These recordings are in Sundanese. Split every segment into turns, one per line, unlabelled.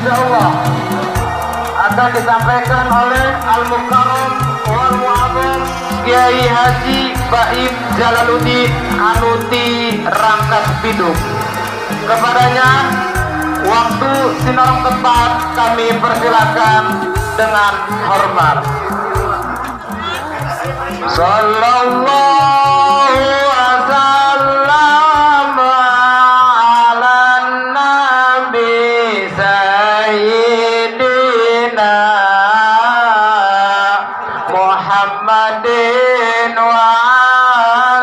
Insyaallah akan disampaikan oleh Al-Mukarram wal Mu'azzam Kiai Haji Baim Jalaluddin Anuti Rangkasbitung. Kepadanya waktu sinorong tempat kami persilakan dengan hormat. Sallallahu wasallam ala nabi sayyidina Muhammadin wa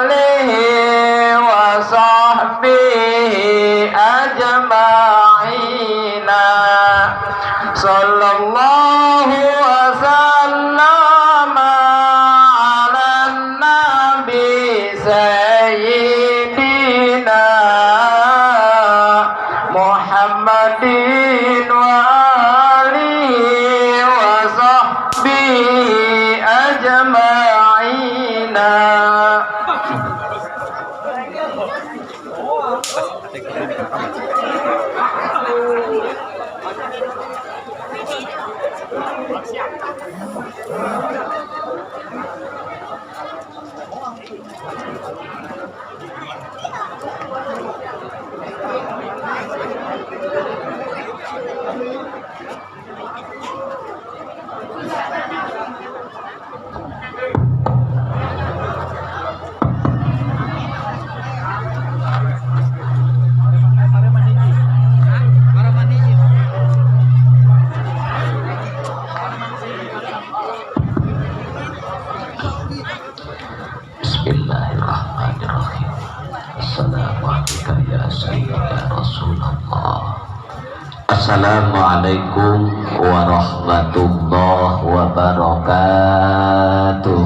alihi wa sahbihi ajma'ina. Sallallahu wasallam ala nabi sayyidina Muhammadin wa alihi wa sahbihi ajma'ina.
Bismillahirrahmanirrahim. Assalamualaikum ya Sayyidina Rasulullah. Assalamualaikum warahmatullahi wabarakatuh.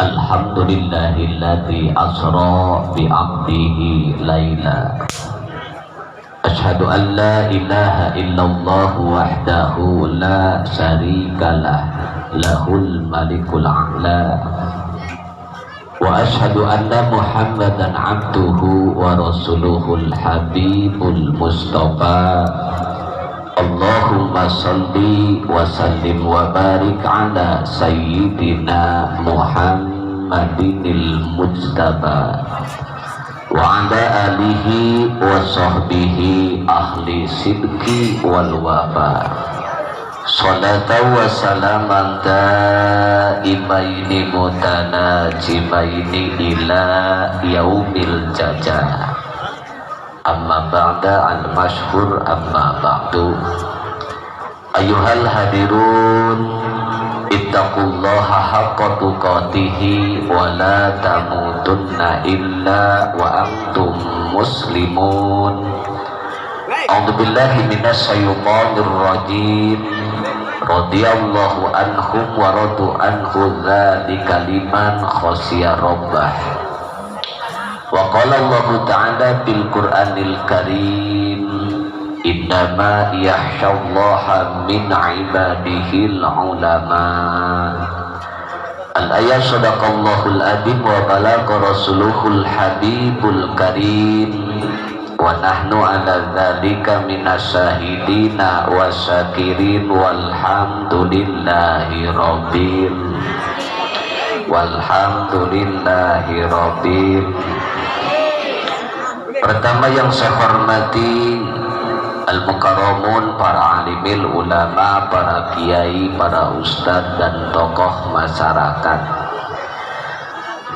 Alhamdulillahilladzi asra bi'abdihi laila. Ashhadu an la ilaha illallah wahdahu la syarikalah lahul malikul a'la wa ashhadu anna muhammadan abduhu wa rasuluhul habibul mustafa. Allahumma salli wa sallim wa barik ala sayyidina Muhammadinil mujtaba wa ala alihi wa sahbihi ahli sidqi wal wafa. Salatan wa salaman daimaini mutanajimaini ila yaumil jaza. Amma ba'da al mashhur amma ba'du. Ayuhal hadirun, ittaqullaha haqqa tuqatihi wa la tamutunna illa wa antum muslimun. A'udzubillahi minasyaitonir rajim. Radhiyallahu anhum wa radu anhu dzalika liman khasyiya rabbah. Wa qala Allahu ta'ala fil Qur'anil Karim, innama yakhsyallaha min ibadihil ulama. Al-ayat. Sadaqallahul azim wa balagha rasuluhul habibul karim wa nahnu ala dzalika minasyahidina wasyakirin walhamdulillahi rabbil walhamdulillahi rabbil. Pertama yang saya hormati al-mukarramun, para alimil ulama, para kiai, para ustadz dan tokoh masyarakat.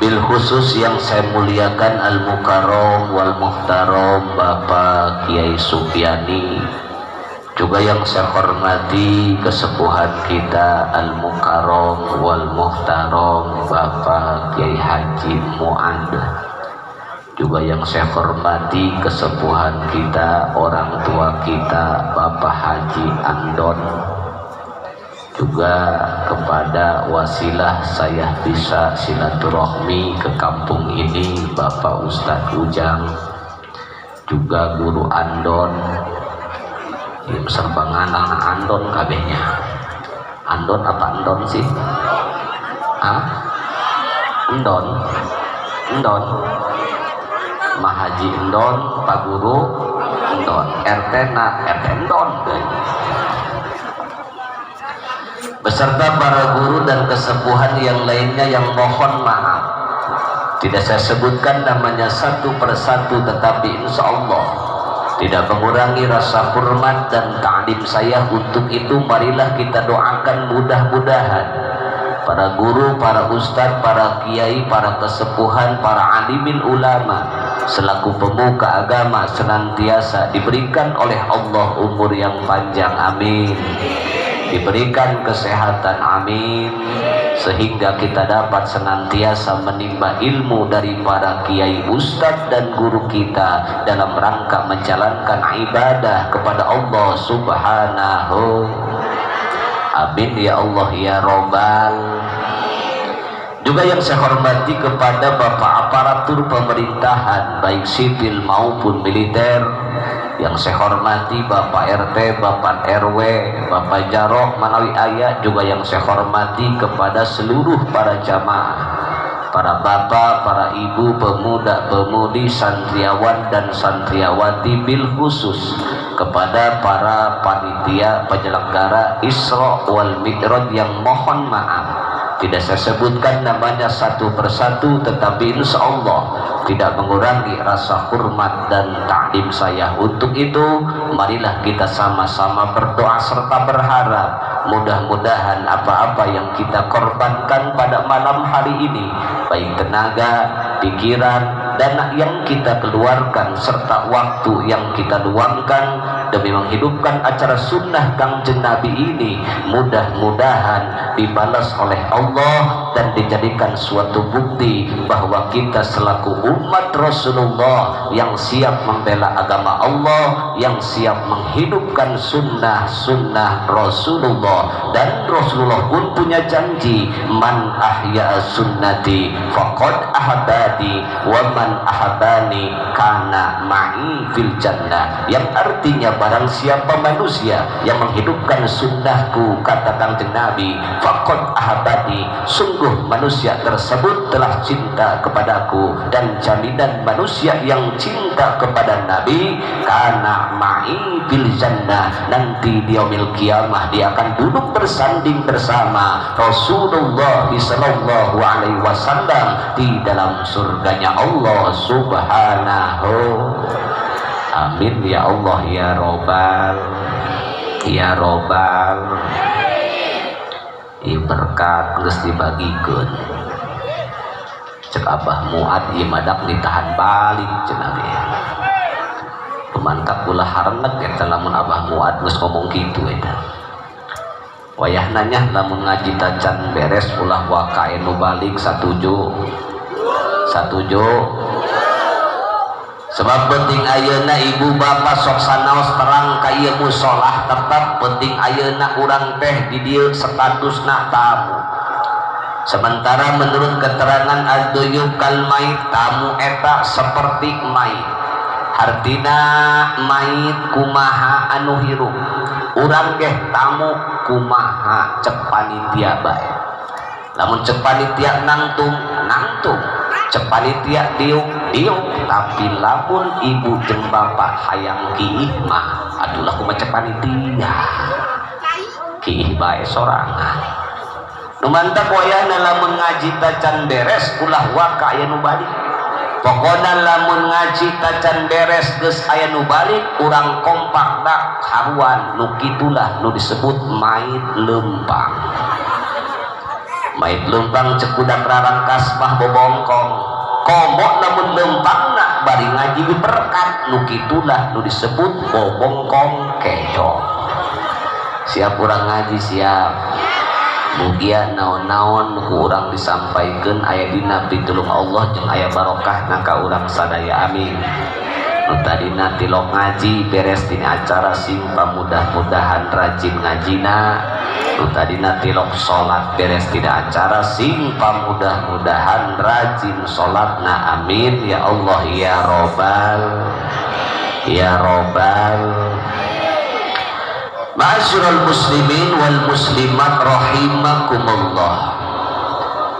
Bil khusus yang saya muliakan al-mukarram wal muhtaram Bapak Kiai Supiani. Juga yang saya hormati kesepuhan kita al-mukarram wal muhtaram Bapak Kiai Haji Mu'ad. Juga yang saya hormati kesepuhan kita, orang tua kita Bapak Haji Andon. Juga kepada wasilah saya bisa silaturahmi ke kampung ini Bapak Ustadz Ujang, juga Guru Andon. Ini serbangan anak Andon kabehnya. Andon apa Andon sih? Hah? Andon? Andon? Mahaji Endon, Pak Guru Endon, RT na RT Endon deui, beserta para guru dan kesepuhan yang lainnya yang mohon maaf tidak saya sebutkan namanya satu persatu, tetapi insya Allah tidak mengurangi rasa hormat dan ta'lim saya. Untuk itu marilah kita doakan mudah-mudahan para guru, para ustadz, para kiai, para kesepuhan, para alimin ulama selaku pemuka agama senantiasa diberikan oleh Allah umur yang panjang, amin, diberikan kesehatan, amin, sehingga kita dapat senantiasa menimba ilmu dari para kiai, ustadz, dan guru kita dalam rangka menjalankan ibadah kepada Allah Subhanahu. Amin ya Allah ya Robbal. Juga yang saya hormati kepada Bapak aparatur pemerintahan baik sipil maupun militer, yang saya hormati Bapak RT, Bapak RW, Bapak Jarok manawi aya, juga yang saya hormati kepada seluruh para jamaah, para bapak, para ibu, pemuda, pemudi, santriawan dan santriawati, bil khusus kepada para panitia penyelenggara Isra wal Mi'raj yang mohon maaf tidak saya sebutkan namanya satu persatu, tetapi insya Allah tidak mengurangi rasa hormat dan ta'lim saya. Untuk itu marilah kita sama-sama berdoa serta berharap mudah-mudahan apa-apa yang kita korbankan pada malam hari ini, baik tenaga, pikiran, dana yang kita keluarkan, serta waktu yang kita luangkan demi menghidupkan acara sunnah Kangjeng Nabi ini, mudah-mudahan dibalas oleh Allah dan dijadikan suatu bukti bahwa kita selaku umat Rasulullah yang siap membela agama Allah, yang siap menghidupkan sunnah-sunnah Rasulullah. Dan Rasulullah pun punya janji, "Man ahya sunnati faqad ahabbani wa man ahabbani kana ma'i fil jannah," yang artinya barang siapa manusia yang menghidupkan sunnahku, kata Kangjeng Nabi, faqad ahabbani, sungguh manusia tersebut telah cinta kepadaku, dan jaminan manusia yang cinta kepada Nabi, kana ma'i fil jannah, nanti di yaumil kiamah dia akan duduk bersanding bersama Rasulullah sallallahu alaihi wasallam di dalam surganya Allah Subhanahu. Amin ya Allah ya Robbal ya Robbal. Ieu berkat geus dibagikeun, cek Abah Muad, ieu madak ditahan balik cenah ge. Mantap, ulah harenek eta lamun Abah Muad geus ngomong kitu. Eta wayah nanya, lamun ngaji tacan beres ulah waka nu balik. Satuju? Satuju? Sebab penting ayeuna ibu bapak sok sanaos terang ka ieu musolah, tetap penting ayeuna urang teh di dieu statusna tamu. Sementara menurut keterangan ad-duyuf kal mait, tamu eta seperti mait. Hartina mait kumaha anu hirup, urang geh tamu, kumaha cek panitia bae. Lamun cek panitia nangtung, nangtung, cek panitia diuk, diuk. Tapi lamun ibu jeung bapak hayang kiih mah, aduh lah, kumaha cek panitia, kiih bae sorangan. Nu mantak wayahna lamun ngaji tacan beres ulah waka aya nu balik. Pokona lamun ngaji tacan beres geus aya nu balik, urang kompak dak haruan. Nu kitulah nu disebut mait lempang. Mait lempang cek budak rarangkas mah bobongkong. Komo lamun lempangna bari ngaji berkat, nu kitulah nu disebut bobongkong kejo. Siap urang ngaji? Siap? Mugia naon-naon ku urang disampaikan aya dina pitulung Allah jeung aya barokah na ka urang sadaya, amin. Nu tadina tilok ngaji beres dina acara, sing mudah-mudahan rajin ngajina. Nu tadina tilok salat beres dina acara, sing mudah-mudahan rajin salatna, amin ya Allah ya Robbal ya Robbal. Ma'asyiral muslimin wal muslimat rahimakumullah.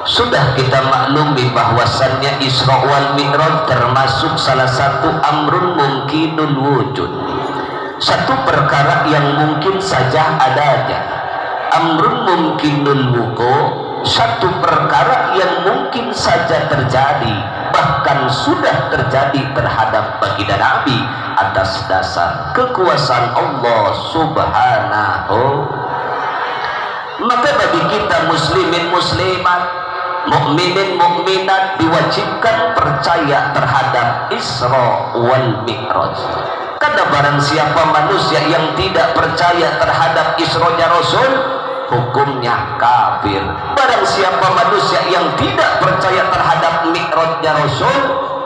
Sudah kita maklumi bahwasannya Isra wal Mi'raj termasuk salah satu amrun mungkinul wujud, satu perkara yang mungkin saja adanya. Amrun mungkinul wuku, satu perkara yang mungkin saja terjadi, bahkan sudah terjadi terhadap baginda Nabi atas dasar kekuasaan Allah Subhanahu. Maka bagi kita muslimin muslimat, mukminin mukminat, diwajibkan percaya terhadap Isra wal Mi'raj, karena barang siapa manusia yang tidak percaya terhadap Isra'nya Rasul, hukumnya kafir. Barang siapa manusia yang tidak percaya terhadap Mi'rajnya Rasul,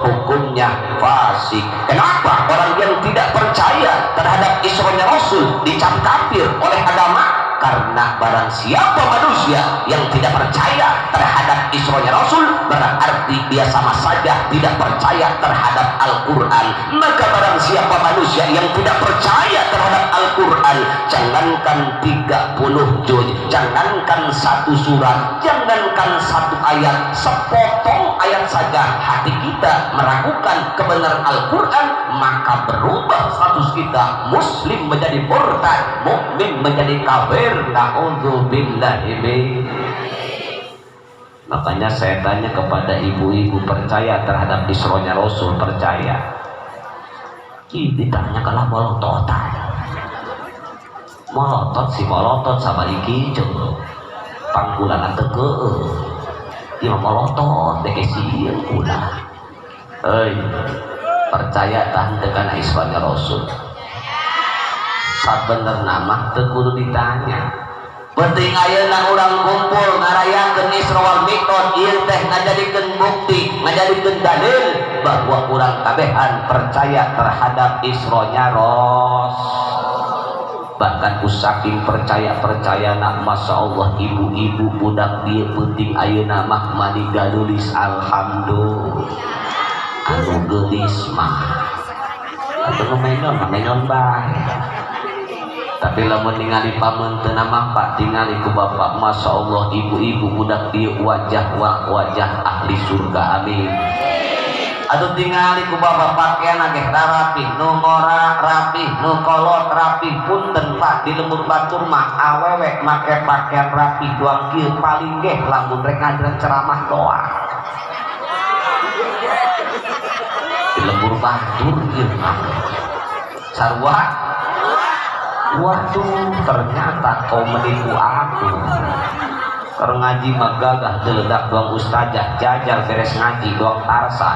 hukumnya fasik. Kenapa orang yang tidak percaya terhadap Isra'nya Rasul dicap kafir oleh agama? Karena barang siapa manusia yang tidak percaya terhadap Isra'nya Rasul, berarti dia sama saja tidak percaya terhadap Al-Quran. Maka barang siapa manusia yang tidak percaya terhadap Al-Quran, jangankan 30 juz, jangankan satu surat, jangankan satu ayat, sepotong ayat saja hati kita meragukan kebenaran Al-Quran, maka berubah status kita, muslim menjadi murtad, mukmin menjadi kafir. Na'udzubillahi min. Makanya saya tanya kepada ibu-ibu, percaya terhadap Isra'nya Rasul? Percaya? Ih, ditanya kalau molototan, molotot sih, molotot sama iki pangkulan teu ieu molotot dek sieun kula euy. Percaya tah dengan Isra'nya Rasul? Sabenerna mah teu kudu ditanya. Penting ayeuna urang kumpul ngarayakeun Isra wal Mi'raj ieu teh ngajadikeun bukti, ngajadikeun dalil bahwa urang kabehan percaya terhadap Isra'nya Ros. Bahkan ku saking percaya-percaya nak, Masya Allah, ibu-ibu budak dieu penting ayeuna mah mani galulis, alhamdulillah. Anu geulis mah atuh nu menyon mah menyon bae, tapi lamun ningali pameunteuna mah, Pak, tingali ku bapak, Masya Allah, ibu-ibu budak dieu wajah wajah ahli surga, amin. Aduh, tingali ku bapak pakaian ge rapih, nu ngora rapih, nu kolot rapih. Punten, Pak, di lembur batur mah awewe make pakaian rapih doang kieu paling ge lamun rek ngajaran ceramah doang di lembur batur ieu mah sarua. Waduh, ternyata kau menipu aku. Kalau ngaji mah gagah geledak doang ustazah, jajal beres ngaji doang tarsan.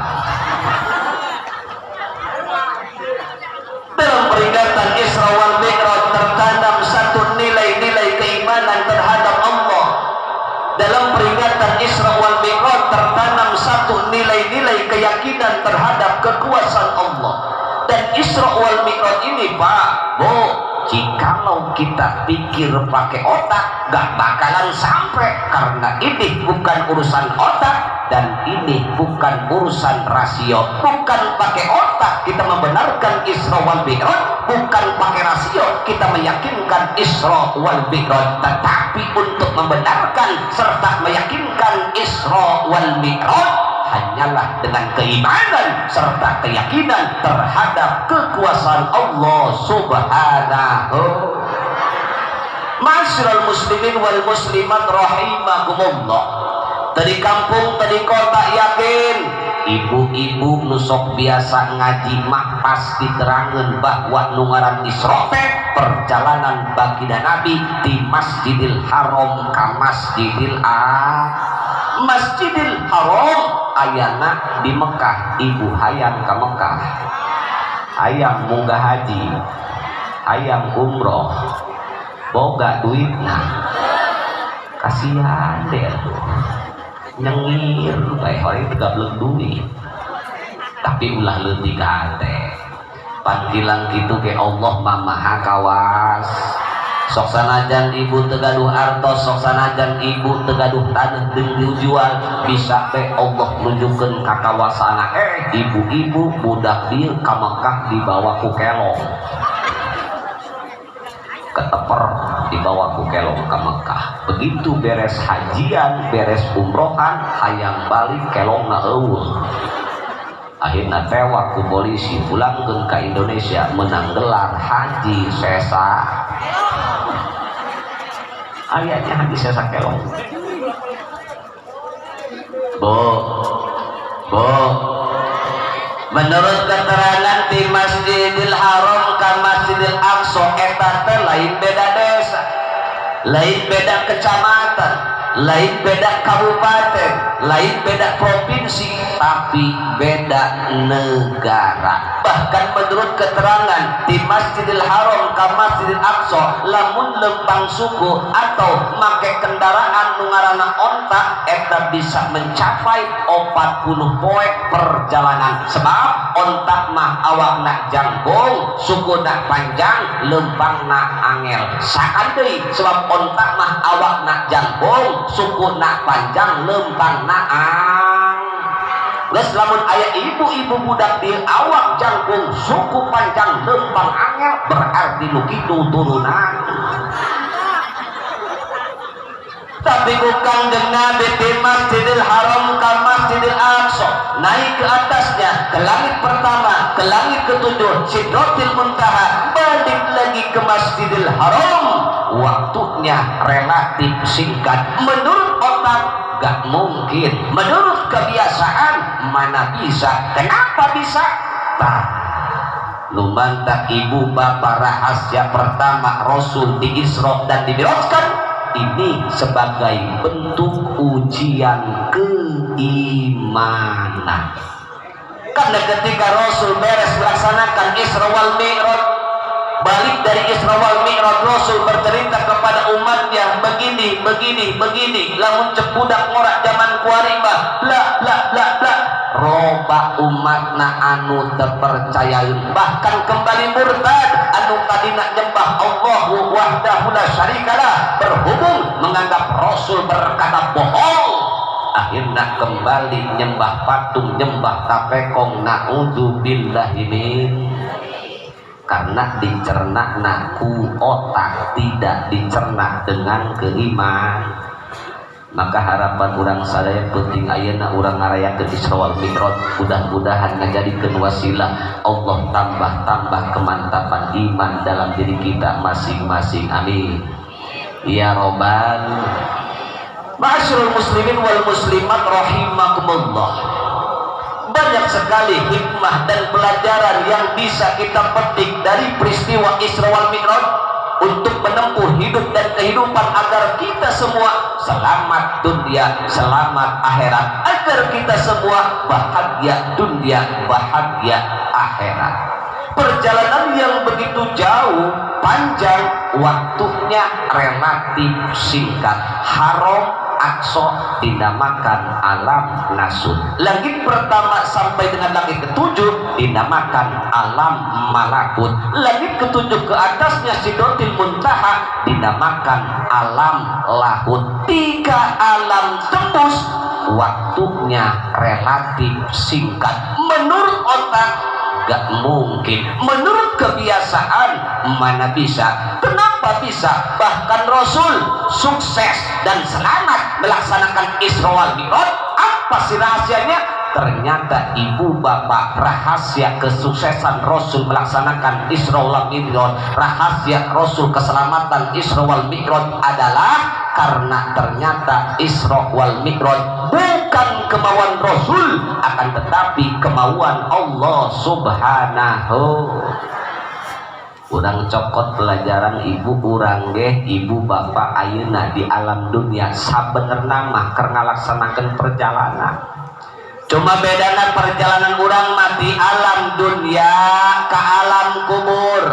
Dalam peringatan Isra wal Mi'raj tertanam satu nilai-nilai keimanan terhadap Allah. Dalam peringatan Isra wal Mi'raj tertanam satu nilai-nilai keyakinan terhadap kekuasaan Allah. Dan Isra wal Mi'raj ini, Pak, Bu, jikalau kita pikir pakai otak gak bakalan sampai, karena ini bukan urusan otak dan ini bukan urusan rasio. Bukan pakai otak kita membenarkan Isra wal Mi'raj, bukan pakai rasio kita meyakinkan Isra wal Mi'raj, tetapi untuk membenarkan serta meyakinkan Isra wal Mi'raj hanyalah dengan keimanan serta keyakinan terhadap kekuasaan Allah Subhanahu. Ma'asyiral muslimin wal muslimat rahimakumullah. Tadi kampung, tadi kota, yakin ibu-ibu nu sok biasa ngaji mah pasti terangan bahwa nu ngaran Isra teh perjalanan baginda Nabi di Masjidil Haram ka Masjidil A. Masjidil Haram ayana di Mekah. Ibu hayang ka Mekah, hayang munggah haji, hayang umroh, boga duitna, kasihan deh tuh nyengir bae hoyong tegablek duit. Tapi ulah leutik hate, panggilan kitu ke Allah mah Maha Kawas. Sok sanajan ibu teu gaduh artos, sok sanajan ibu teu gaduh tanah deung dijual, bisa teh Allah nunjukkeun ka kawasana, ibu-ibu budak dieu ka Mekah dibawa ku kelong keteper. Dibawa ku kelong ke Mekah. Begitu beres hajian, beres umrohan, hayang balik, kelongna euweuh. Akhirnya tewak ku polisi, pulangkeun ke Indonesia, menang gelar Haji Sesa. Ayahnya Haji Sesa Kelong. Bu, Bu, menurut keterangan di Masjidil Haram ke Masjidil Aqsa eta teh lain beda desa, lain beda kecamatan, lain beda kabupaten, lain beda provinsi, tapi beda negara. Bahkan menurut keterangan di Masjidil Haram ke Masjidil Aqsa, lamun lempang suku atau make kendaraan nu ngaranna onta, eta bisa mencapai 40 poe perjalanan, sebab onta mah awakna jangkung, sukuna panjang, lempangna angel. Sakan deui, sebab onta mah awakna jangkung, sukuna panjang, lempangna ang. Geus, lamun aya ibu-ibu budak di awak jangkung, suku panjang, lempang angel, berarti nu kitu turunan. Tapi bukan dengan di Masjidil Haram ke Masjidil Aqsa, naik ke atasnya, ke langit pertama, ke langit ketujuh, Sidratil Muntaha, balik lagi ke Masjidil Haram, waktunya relatif singkat. Menurut otak gak mungkin, menurut kebiasaan mana bisa. Kenapa bisa? Tah, lumantak ibu bapak, rahasia pertama Rasul di Isra dan dimi'rajkan ini sebagai bentuk ujian keimanan. Karena ketika Rasul beres melaksanakan Isra wal Mi'raj, balik dari Isra wal Mi'raj, Rasul bercerita kepada umatnya begini, begini, begini, lamun cek budak ngorak zaman kuari mah bla bla bla bla. Loba umatna anu terpercayain, bahkan kembali murtad. Anu tadina nyembah Allah wahdahu la syarikalah, berhubung menganggap Rasul berkata bohong, akhirnya kembali nyembah patung, nyembah tapekong. Na'udzubillahi min. Karena dicerna ku otak, tidak dicerna dengan keiman. Maka harapan urang sadaya, penting ayeuna urang ngarayakeun Isra wal Mi'raj, mudah-mudahan ngajadikeun wasilah Allah tambah-tambah kemantapan iman dalam diri kita masing-masing. Amin ya robbal. Ma'asyiral muslimin wal muslimat rahimakumullah, banyak sekali hikmah dan pelajaran yang bisa kita petik dari peristiwa Isra wal Mi'raj untuk menempuh hidup dan kehidupan agar kita semua selamat dunia, selamat akhirat, agar kita semua bahagia dunia, bahagia akhirat. Perjalanan yang begitu jauh, panjang, waktunya relatif singkat. Haram Aqsa dinamakan alam nasut. Langit pertama sampai dengan langit ketujuh dinamakan alam malakut. Langit ketujuh ke atasnya, Sidratil Muntaha, dinamakan alam lahut. Tiga alam tembus, waktunya relatif singkat. Menurut otak gak mungkin, menurut kebiasaan mana bisa. Kenapa bisa? Bahkan Rasul sukses dan selamat melaksanakan Isra wal Mi'raj. Apa sih rahasianya? Ternyata ibu bapak, rahasia kesuksesan Rasul melaksanakan Isra wal Mi'raj, rahasia Rasul keselamatan Isra wal Mi'raj adalah karena ternyata Isra wal Mi'raj bukan kemauan Rasul, akan tetapi kemauan Allah Subhanahu. Urang cokot pelajaran, ibu, urang geh ibu bapak ayeuna di alam dunia sabenerna mah keur ngalaksanakeun perjalanan. Cuma bedana perjalanan urang mah di alam dunia ke alam kubur,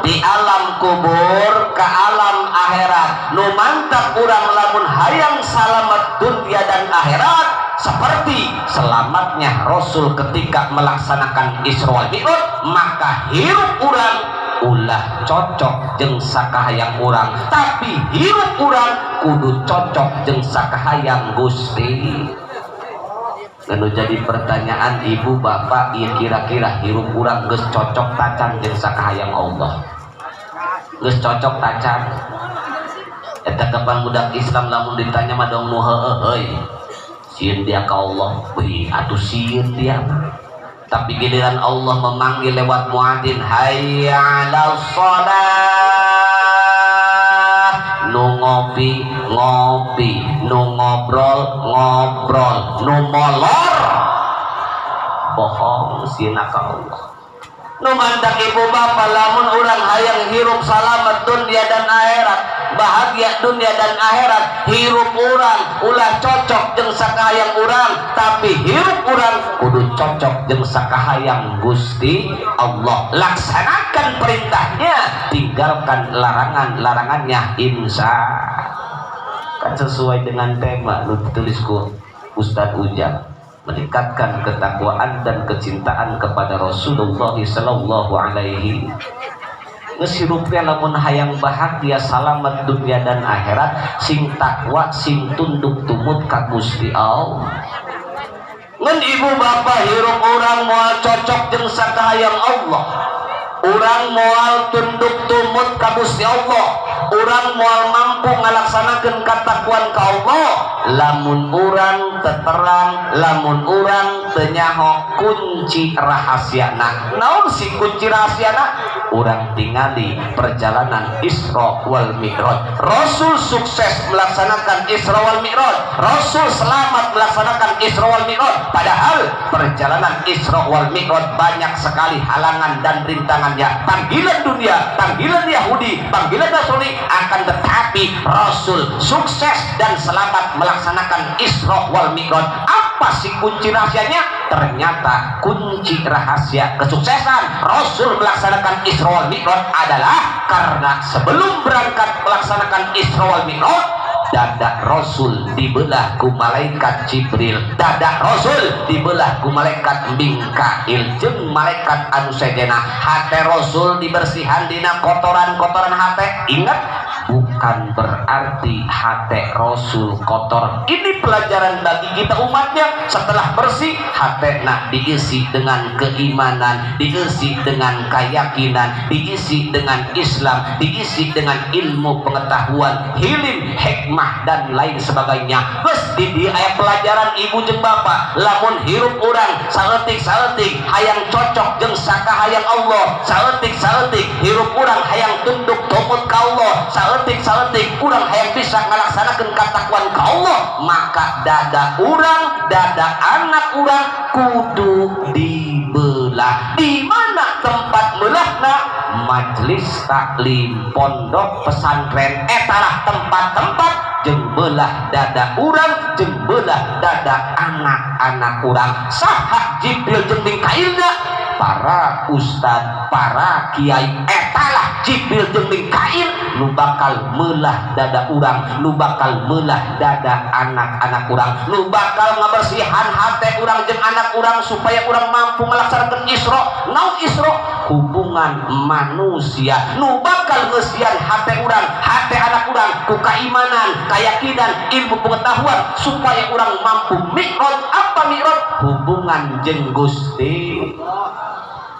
di alam kubur ke alam akhirat. Nu mantap, urang lamun hayang salamet dunia dan akhirat seperti selamatnya Rasul ketika melaksanakan Isra wal Mi'raj, maka hirup urang ulah cocok jeung sakahayang urang, tapi hirup urang kudu cocok jeung sakahayang Gusti. Lalu jadi pertanyaan, ibu bapak, iya, kira-kira hirup urang geus cocok tacan jeung sakahayang Allah? Geus cocok tacan? Eta kapan budak Islam lamun ditanya mah dong nu heueuh euy, sieun dia ka Allah. Wih, atuh sieun dia mah. Tapi giliran Allah memanggil lewat muadzin, "Hayya 'alal shalah," nu ngopi ngopi, nu ngobrol ngobrol, nu molor bohong, sieun ka Allah. Nu mantak, ibu bapak, lamun urang hayang hirup salamet dunia dan akhirat, bahagia dunia dan akhirat, hirup urang ulah cocok jeung sakahayang urang, tapi hirup urang kudu cocok jeung sakahayang Gusti Allah. Laksanakan perintahnya, tinggalkan larangan-larangannya. Insya kan sesuai dengan tema nu ditulis ku Ustadz Ujang, meningkatkan ketakwaan dan kecintaan kepada Rasulullah sallallahu alaihi. Geus, hirupnya lamun hayang bahagia, salamet dunia dan akhirat, sing takwa, sing tunduk tumut ka Gusti Allah. Ngan ibu bapak, hirup urang moal cocok jeung sakahayang Allah, urang moal tunduk tumut ka Gusti Allah, urang moal mampu ngalaksanakeun katakwaan ka Allah lamun urang teu terang, lamun urang teu nyaho kunci rahasiana. Naon si kunci rahasiana? Urang tingali perjalanan Isra wal Mi'raj. Rasul sukses melaksanakan Isra wal Mi'raj, Rasul selamat melaksanakan Isra wal Mi'raj, padahal perjalanan Isra wal Mi'raj banyak sekali halangan dan rintangannya, panggilan dunia, panggilan Yahudi, panggilan Nasrani. Akan tetapi Rasul sukses dan selamat melaksanakan Isra wal Mi'raj. Apa sih kunci rahasianya? Ternyata kunci rahasia kesuksesan Rasul melaksanakan Isra wal Mi'raj adalah karena sebelum berangkat melaksanakan Isra wal Mi'raj, dada Rasul dibelah ku malaikat Jibril, dada Rasul dibelah ku malaikat Mikail jeung malaikat anu sejena. Hate Rasul dibersihan dina kotoran-kotoran hate. Ingat, bukan berarti hate Rasul kotor. Ini pelajaran bagi kita umatnya. Setelah bersih hate nak diisi dengan keimanan, diisi dengan keyakinan, diisi dengan Islam, diisi dengan ilmu pengetahuan, hilim, hikmah, dan lain sebagainya. Geus di dieu aya pelajaran, ibu jeung bapak. Lamun hirup urang saeutik saeutik hayang cocok jeung sakahayang Allah, saeutik saeutik hirup urang hayang tunduk tumut ka Allah, saeutik saeutik urang hayang bisa ngalaksanakeun katakwaan ka Allah, maka dada urang, dada anak urang kudu dibelah. Di mana tempat melahna? Majelis taklim, pondok pesantren. Etalah tempat-tempat jeung belah dada urang jeung belah dada anak-anak urang. Saha Jibril jeung Mikailna? Para ustad, para kiai. Etalah Jibril jeung Mikail nu bakal melah dada urang, nu bakal melah dada anak-anak urang, nu bakal ngabersihan hati urang jeung anak urang supaya urang mampu melaksanakan Isra. Naon Isra? Hubungan manusia. Nu bakal ngeusian hati urang, hati anak urang ku keimanan, keyakinan, ilmu pengetahuan supaya urang mampu mi'raj. Apa mi'raj? Hubungan jeung Gusti.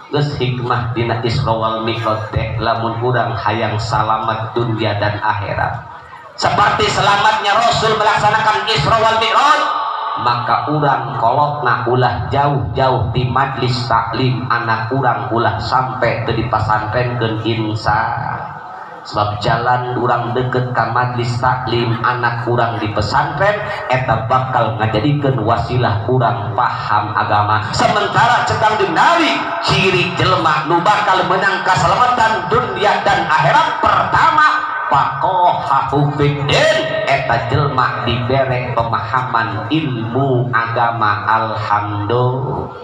Geus, hikmah dina Isra wal Mi'raj teh lamun urang hayang salamat dunia dan akhirat seperti selamatnya Rasul melaksanakan Isra wal Mi'raj, maka urang kolotna ulah jauh-jauh di majlis taklim, anak urang ulah sampai teu dipasantrenkeun. Insya sebab jalan urang deket ka majlis taklim, anak urang di pesantren, eta bakal ngajadikeun wasilah urang paham agama. Sementara cek Kangjeng Nabi, ciri jelema nu bakal menang keselamatan dunia dan akhirat, pertama, faqahahu fiddin, eta jelema dibere pemahaman ilmu agama. Alhamdulillah.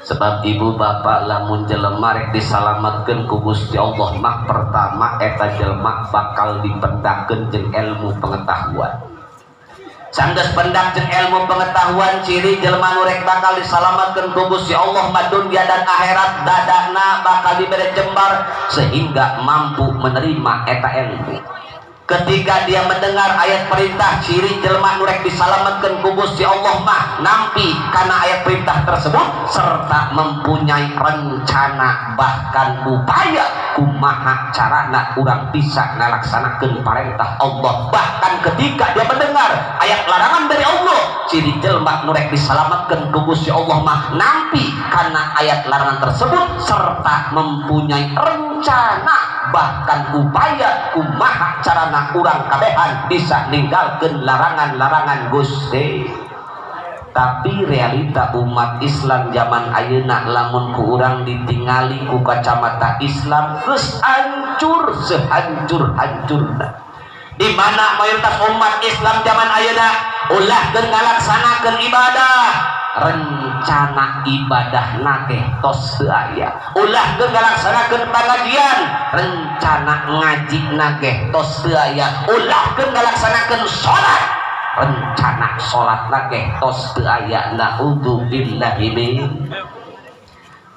Sebab ibu bapak, lamun jelema rek disalamatkeun ku Gusti Allah mah, pertama eta jelema bakal dipendakkeun jeung ilmu pengetahuan. Sanggeus pendak jeung ilmu pengetahuan, ciri jelema nu rek bakal disalamatkeun ku Gusti Allah mah dunia dan akhirat, dadana bakal dibere jembar sehingga mampu menerima eta ilmu. Ketika dia mendengar ayat perintah, ciri jelema nu rek disalametkeun ku Gusti Allah mah nampi karena ayat perintah tersebut serta mempunyai rencana, bahkan upaya kumaha carana urang bisa ngalaksanakeun perintah Allah. Bahkan ketika dia mendengar ayat larangan dari Allah, ciri jelema nu rek disalametkeun ku Gusti Allah mah nampi karena ayat larangan tersebut serta mempunyai rencana, bahkan upaya kumaha carana urang kabehan bisa ninggalkeun larangan-larangan Gusti. Tapi realita umat Islam zaman ayeuna, lamun ku urang ditingali ku kacamata Islam, geus hancur sehancur-hancurna, di mana mayoritas umat Islam zaman ayeuna ulah keur ngalaksanakeun ibadah, rencana ibadah nage tos teu aya. Ulah keur ngalaksanakeun pengajian, rencana ngaji nage tos teu aya. Ulah keur ngalaksanakeun salat, rencana salat nage tos teu aya. Naudzubillahi min.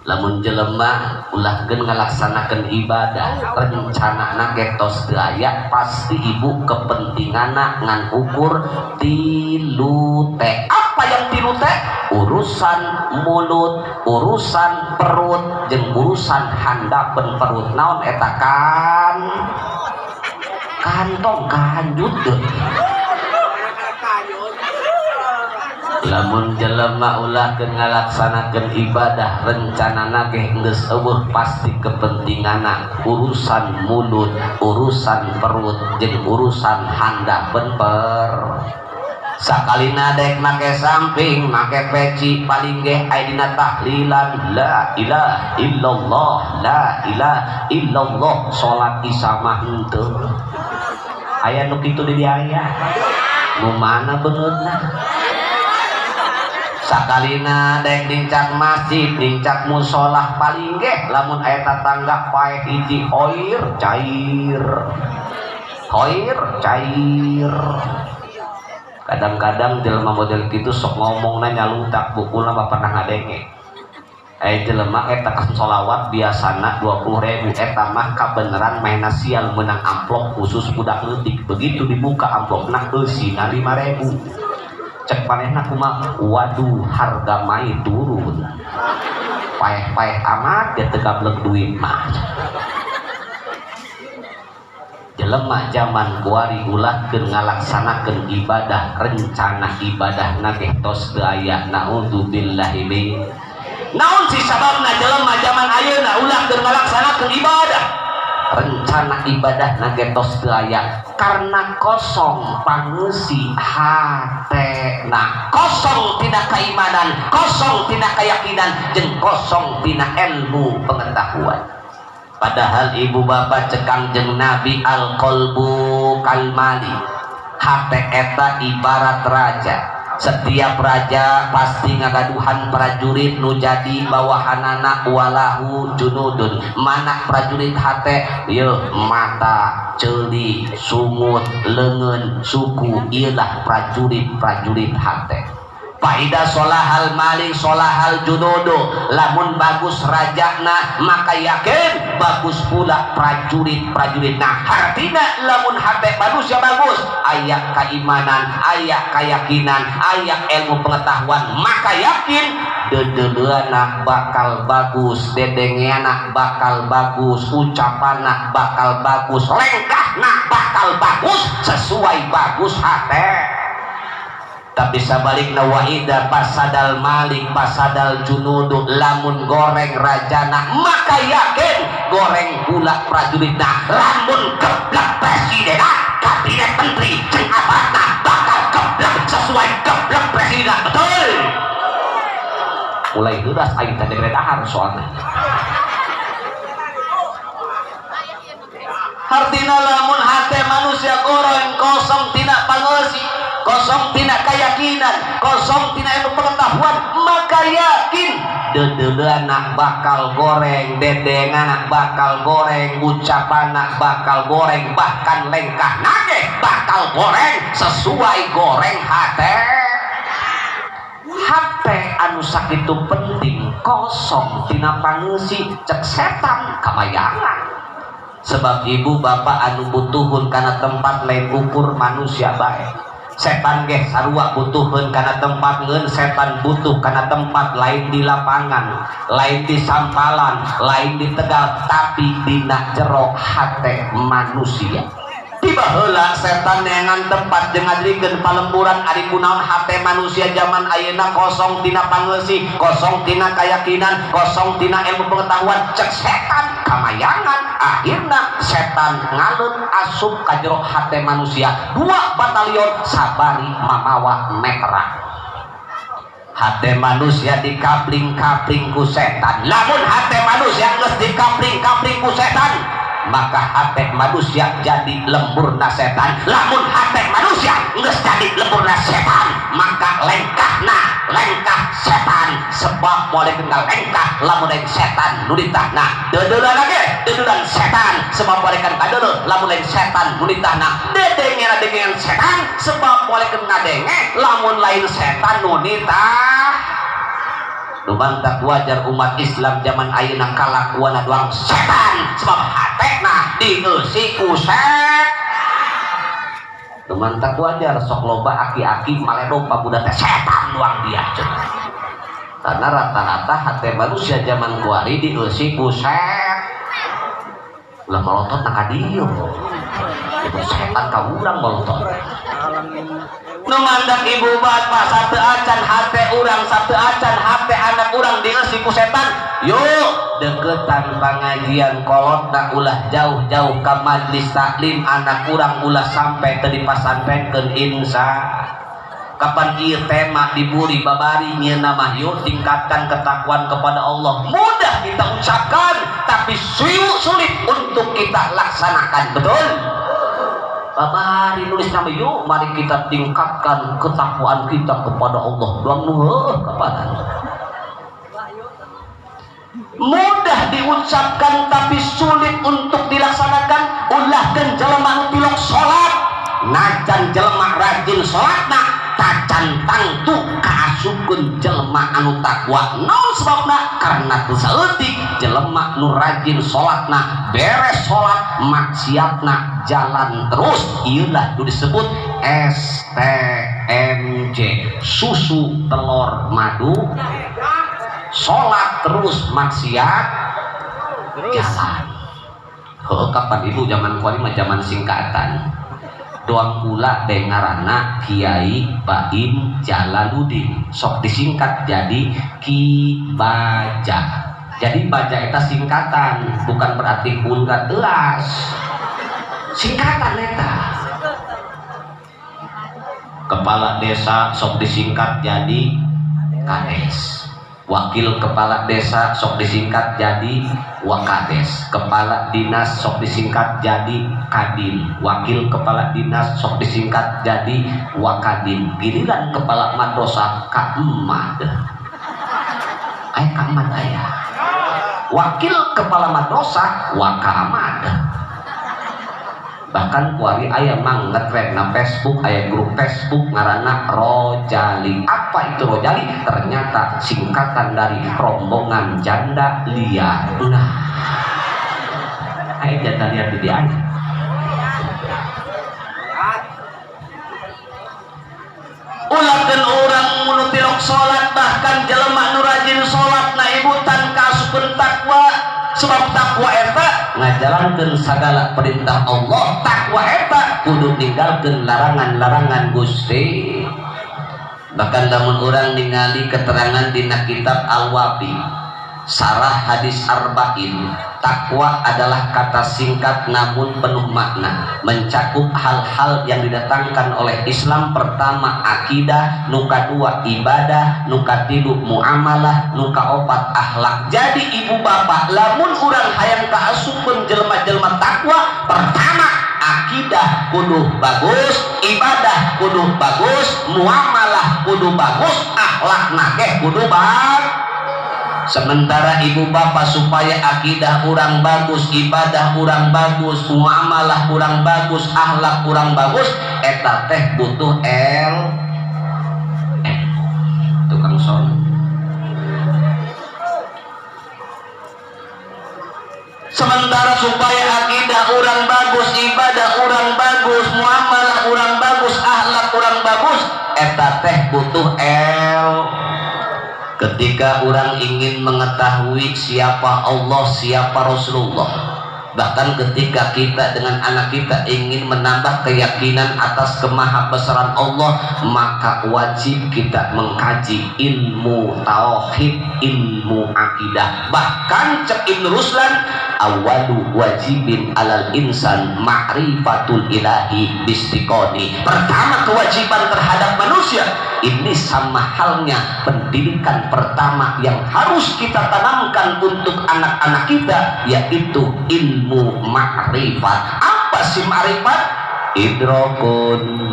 Lamun jelema ulahkeun ngalaksanakeun ibadah, rencana nage tos teu aya, pasti ibu kepentinganna ngan ukur 3T. Apa yang 3T? Urusan mulut, urusan perut, jeung urusan handapeun perut. Naon eta? Kan kantong kanjut teu. Lamun jelema ulah keur ngalaksanakeun ibadah, rencana ge geus euweuh, pasti kepentinganna urusan mulut, urusan perut, jeung urusan handapeun per. Sakalina dek make samping, make peci, paling ge aya dina tahlilan la ilaha illallah, la ilaha illallah. Salat isya mah henteu aya nu kitu di dieu. Aya nu mana beungeutna? Sakalina dek nincak masjid, nincak musolah, paling ge lamun aya tatangga paeh hiji, hoir cair, hoir cair. Kadang-kadang jelema model kitu sok ngomongna nyalutak, bukulna mah pernah ngadenge. Eh, jelema eta ka sholawat biasana 20.000, eta mah kabeneran mainna sial, menang amplop khusus budak leutik. Begitu dibuka amplopna, eusina 5.000. Cek manehna kumaha? "Waduh, harga mai turun." Paeh-paeh amat dia, teu gablek duit mah. Jelema zaman kuari ulah keur ngalaksanakeun ibadah, rencana ibadah nage tos teu aya. Naudzubillahi min. Naon sih sababna jelema zaman ayeuna ulah keur ngalaksanakeun ibadah, rencana ibadah nage tos teu aya? Karena kosong pangeusi hatena, kosong tina keimanan, kosong tina keyakinan, jeung kosong tina ilmu pengetahuan. Padahal ibu bapak, cek Kangjeng Nabi, al qalbu kal mali, hate eta ibarat raja. Setiap raja pasti ngagaduhan prajurit nu jadi bawahanana, walahu junudun. Mana prajurit hate? Ye mata, ceuli, sungut, leungeun, suku, iyalah prajurit-prajurit hate. Faida solahal malik solahal junudu, lamun bagus rajana maka yakin bagus pula prajurit-prajurit. Nah, artinya lamun hate bagus ya bagus, aya keimanan, aya keyakinan, aya ilmu pengetahuan, maka yakin deudeuleuna bakal bagus, dedengeana bakal bagus, ucapanna bakal bagus, lengkahna bakal bagus, sesuai bagus hate. Tapi sabalikna, waida pasadal malik pasadal junudu, lamun goreng rajana maka yakin goreng pula prajuritna. Lamun geblek presiden, kabinet menteri jeung aparatna bakal geblek sesuai geblek presiden. Betul? Mulai heuras aing tadi dahar soalnya. Artina lamun hate manusia goreng, kosong tina pangeusi, kosong tina keyakinan, kosong tina ilmu pengetahuan, maka yakin deudeuleuna bakal goreng, dedenganna bakal goreng, ucapanna bakal goreng, bahkan lengkah nage bakal goreng sesuai goreng hate. Hate anu sakitu penting kosong tina pangeusi, cek setan kamayangan. Sebab ibu bapak anu butuhun kana tempat lain ukur manusia bae. Setan ge sarua butuhun kana tempat, ngeun setan butuh kana tempat lain di lapangan, lain di sampalan, lain di tegal, tapi dina jero hate manusia. Tiba heula setan neangan tempat jeung ngadirikeun palemburan. Ari kunaon hate manusia zaman ayeuna kosong tina pangeusi, kosong tina keyakinan, kosong tina ilmu pengetahuan? Cek setan kamayangan. Akhirna setan ngaleut asup ka jero hate manusia, dua batalion sabari mamawa meteran. Hate manusia dikapling-kapling ku setan. Lamun hate manusia geus dikapling-kapling ku setan, maka hate manusia jadi lemburna setan. Lamun hate manusia geus jadi lemburna setan, maka lengkahna lengkah setan, sebab moal kenal lengkah lamun lain setan nu ditahna. Deudeulan ge deudeulan setan, sebab moal kadeuleu lamun lain setan nu ditahna. Dedengena dedengean setan, sebab moal ngadenge lamun lain setan nu nitah. Nu mantak wajar umat Islam zaman ayeuna kalakuan doang setan, sebab hatena dieusi ku setan. Nu mantak wajar sok loba aki-aki maledog pabudak teh, setan doang dia cenah. Karena rata-rata hate manusia zaman kuari dieusi ku setan. Ulah melotot na ka dieu. Itu setan ka urang melotot. Nu mandak ibu bapak, satu acan hate urang, satu acan hate anak urang dieusi ku setan, yuk deketan pengajian kolotna, ulah jauh-jauh ke majlis taklim anak urang, ulah sampai teu dipasantrenkeun. Insya kapan ieu tema diburi babari nyieun mah, yuk tingkatkan ketakwaan kepada Allah. Mudah kita ucapkan, tapi sulit untuk kita laksanakan, betul? Babari nulis nama, yuk mari kita tingkatkan ketakwaan kita kepada Allah, doang nu heueuh kapanan. Mudah diucapkan tapi sulit untuk dilaksanakan. Ulahkeun jelema nu tilok salat, najan jelema rajin salatna, tacan tangtu kaasupkeun jelema anu takwa. Naon sebabna? Karena teu saeutik jelema nu rajin salatna, beres salat maksiatna jalan terus. Ieulah nu disebut STMJ, susu telur madu. Salat terus, maksiat jalan. Heuh, kapan ibu zaman kuari mah zaman singkatan doang. Kula dengarana Kiai Baim Jalaluddin, sok disingkat jadi Ki Baja. Jadi Baja eta singkatan, bukan berarti kula teas, singkatan eta. Kepala desa sok disingkat jadi kades, wakil kepala desa sok disingkat jadi wakades, kepala dinas sok disingkat jadi kadin, wakil kepala dinas sok disingkat jadi wakadin, giliran kepala madrasah kaemad. Aya kaemad, aya wakil kepala madrasah wakamad. Bahkan kuari aya mang ngetren na Facebook, aya grup Facebook ngaranna Rojali. Apa itu Rojali? Ternyata singkatan dari rombongan janda liar. Nah, aya janda liar di dia. Ulahkeun urang nu tilok salat, bahkan jelema nu rajin salat na ibu tan kaasupkeun takwa, sebab takwa eta ngajalankeun sagala perintah Allah, takwa eta kudu ninggalkeun larangan-larangan Gusti. Bahkan lamun urang ningali keterangan dina kitab Al-Wafi Sarah Hadis Arba'in, takwa adalah kata singkat namun penuh makna, mencakup hal-hal yang didatangkan oleh Islam. Pertama akidah, nu kadua ibadah, nu katilu muamalah, nu kaopat akhlak. Jadi ibu bapak, lamun urang hayang kaasupkeun jelema-jelema takwa, pertama akidah kudu bagus, ibadah kudu bagus, muamalah kudu bagus, akhlak ge kudu bagus. Sementara ibu bapak, supaya akidah urang bagus, ibadah urang bagus, muamalah urang bagus, akhlak urang bagus, eta teh butuh el tukang son. Sementara supaya akidah Akidah teh butuh el. Ketika orang ingin mengetahui siapa Allah, siapa Rasulullah, bahkan ketika kita dengan anak kita ingin menambah keyakinan atas kemahabesaran Allah, maka wajib kita mengkaji ilmu tauhid, ilmu akidah. Bahkan cek Ibnu Ruslan, awalu wajibin alal insan ma'rifatul ilahi bistiqoni. Pertama kewajiban terhadap manusia ini sama halnya pendidikan pertama yang harus kita tanamkan untuk anak-anak kita, yaitu ilmu ma'rifat. Apa sih ma'rifat? Idrokun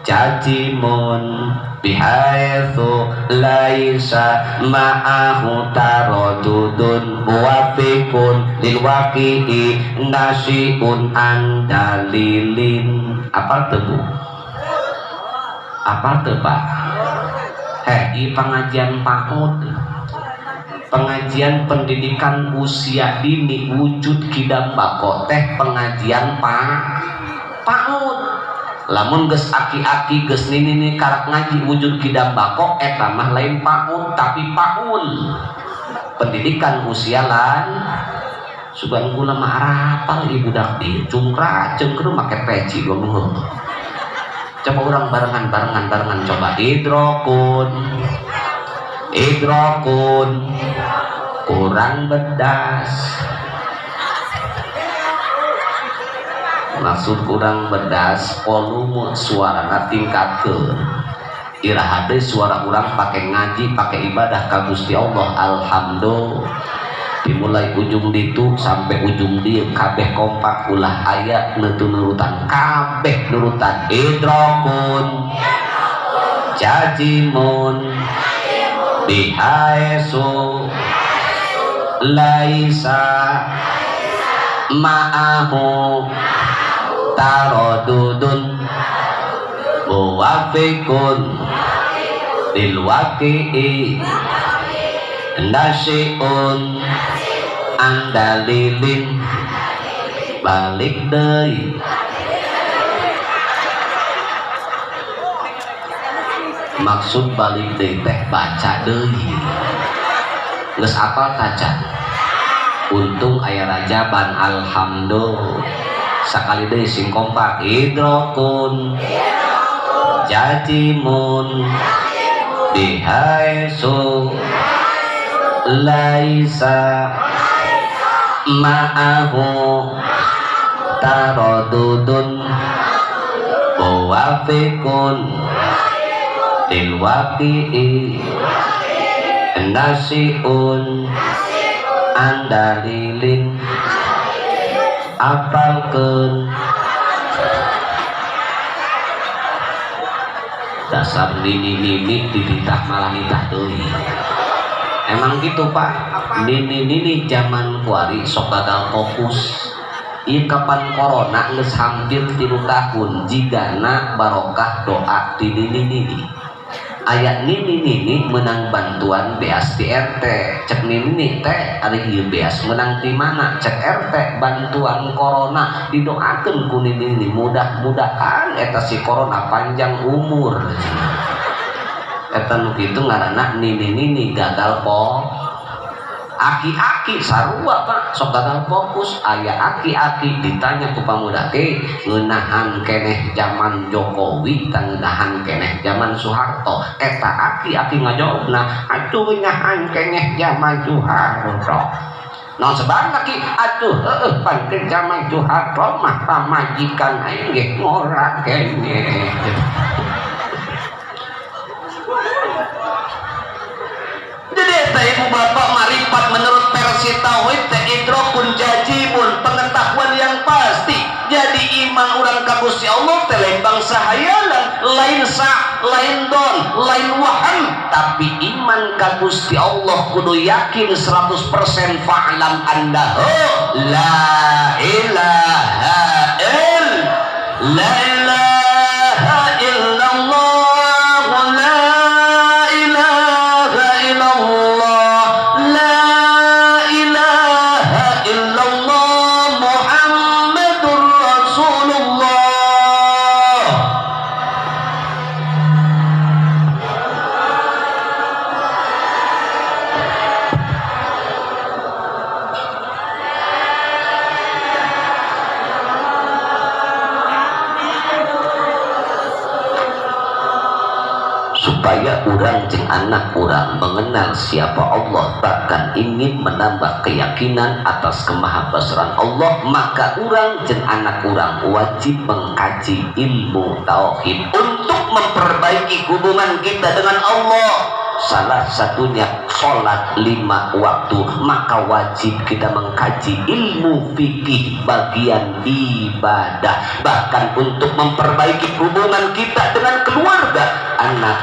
jazimun bihaitsu laisa ma'ahu taradudun muwafiqun lil waqi'i nasiun an dalilin. Apal teu, Bu? Apal teu, Pak? Heh, ieu pengajian PAUD, pengajian pendidikan usia dini wujud kidam bako teh pengajian pak PAUD. Lamun geus aki-aki, geus nini karak ngaji wujud kidam bako, eta mah lain PAUD tapi PAUL, pendidikan usia lan. Sugan kula mah arapal ibu budak di cungkra cengkru make peci gua. Coba orang barengan, barengan, barengan, coba. Idrokun, idrokun, kurang bedas. Maksud kurang bedas, volume suarana tingkatkeun. Iraha deui suara urang pakai ngaji, pakai ibadah ka Gusti Allah. Alhamdulillah, dimulai ujung ditu sampai ujung dieu kabeh kompak, ulah aya nu nurutan, kabeh nurutan. Idrokun jazimun bihaesu laisa ma'ahu taradudun muwafiqun lil waqi'i nasiun andalilin. Balik deui. Maksud balik deui teh baca deui. Geus apal tacan? Untung aya rajaban. Alhamdulillah. Sakali deui sing kompak. Idrokun jazimun bihaitsu laisa ma'ahu taradudun muwafiqun lil waqi'i nasiun andalilin. Apalkeun. Dasar nini-nini dititah malah nitah deui. Emang gitu, Pak. Nini-nini zaman kuari sok gagal fokus. Ieu kapan corona geus hampir 3 tahun, jigana barokah doa ti nini-nini. Aya nini-nini menang bantuan beas di RT. Cek nini teh, ari ieu beas menang di mana? Cek RT, bantuan corona. Didoakeun ku nini-nini, mudah-mudahan eta si corona panjang umur. Eta nu kitu ngaranna nini-nini gagal po. Aki-aki sarua, Pak, sok gagal fokus. Aya aki-aki ditanya ku pamuda ge, ngeunahan keneh zaman Jokowi tah ngeunahan keneh zaman Soeharto? Eta aki-aki ngajawabna, atuh ngeunahan keneh zaman Soeharto. Naon sebabna, Ki? Atuh heueuh, pan keur zaman Soeharto mah pamajikan aing ge ngora keneh. Jadi eta ibu bapak, marifat menurut versi tauhid teh idrokun jazimun, pengetahuan yang pasti. Jadi iman urang ka Gusti Allah teh lain bangsa hayalan, lain sa, lain don, lain waham, tapi iman ka Gusti Allah kudu yakin 100%. Fa'lam annahu la ilaha illa la ilaha illallah, la ilaha illallah, la ilaha illallah Muhammadur Rasulullah. Supaya urang jeung anak urang mengenal siapa Allah, bahkan ingin menambah keyakinan atas kemahabesaran Allah, maka urang jeung anak urang wajib mengkaji ilmu tauhid untuk memperbaiki hubungan kita dengan Allah. Salah satunya sholat 5 waktu, maka wajib kita mengkaji ilmu fikih bagian ibadah, bahkan untuk memperbaiki hubungan kita dengan keluarga, anak,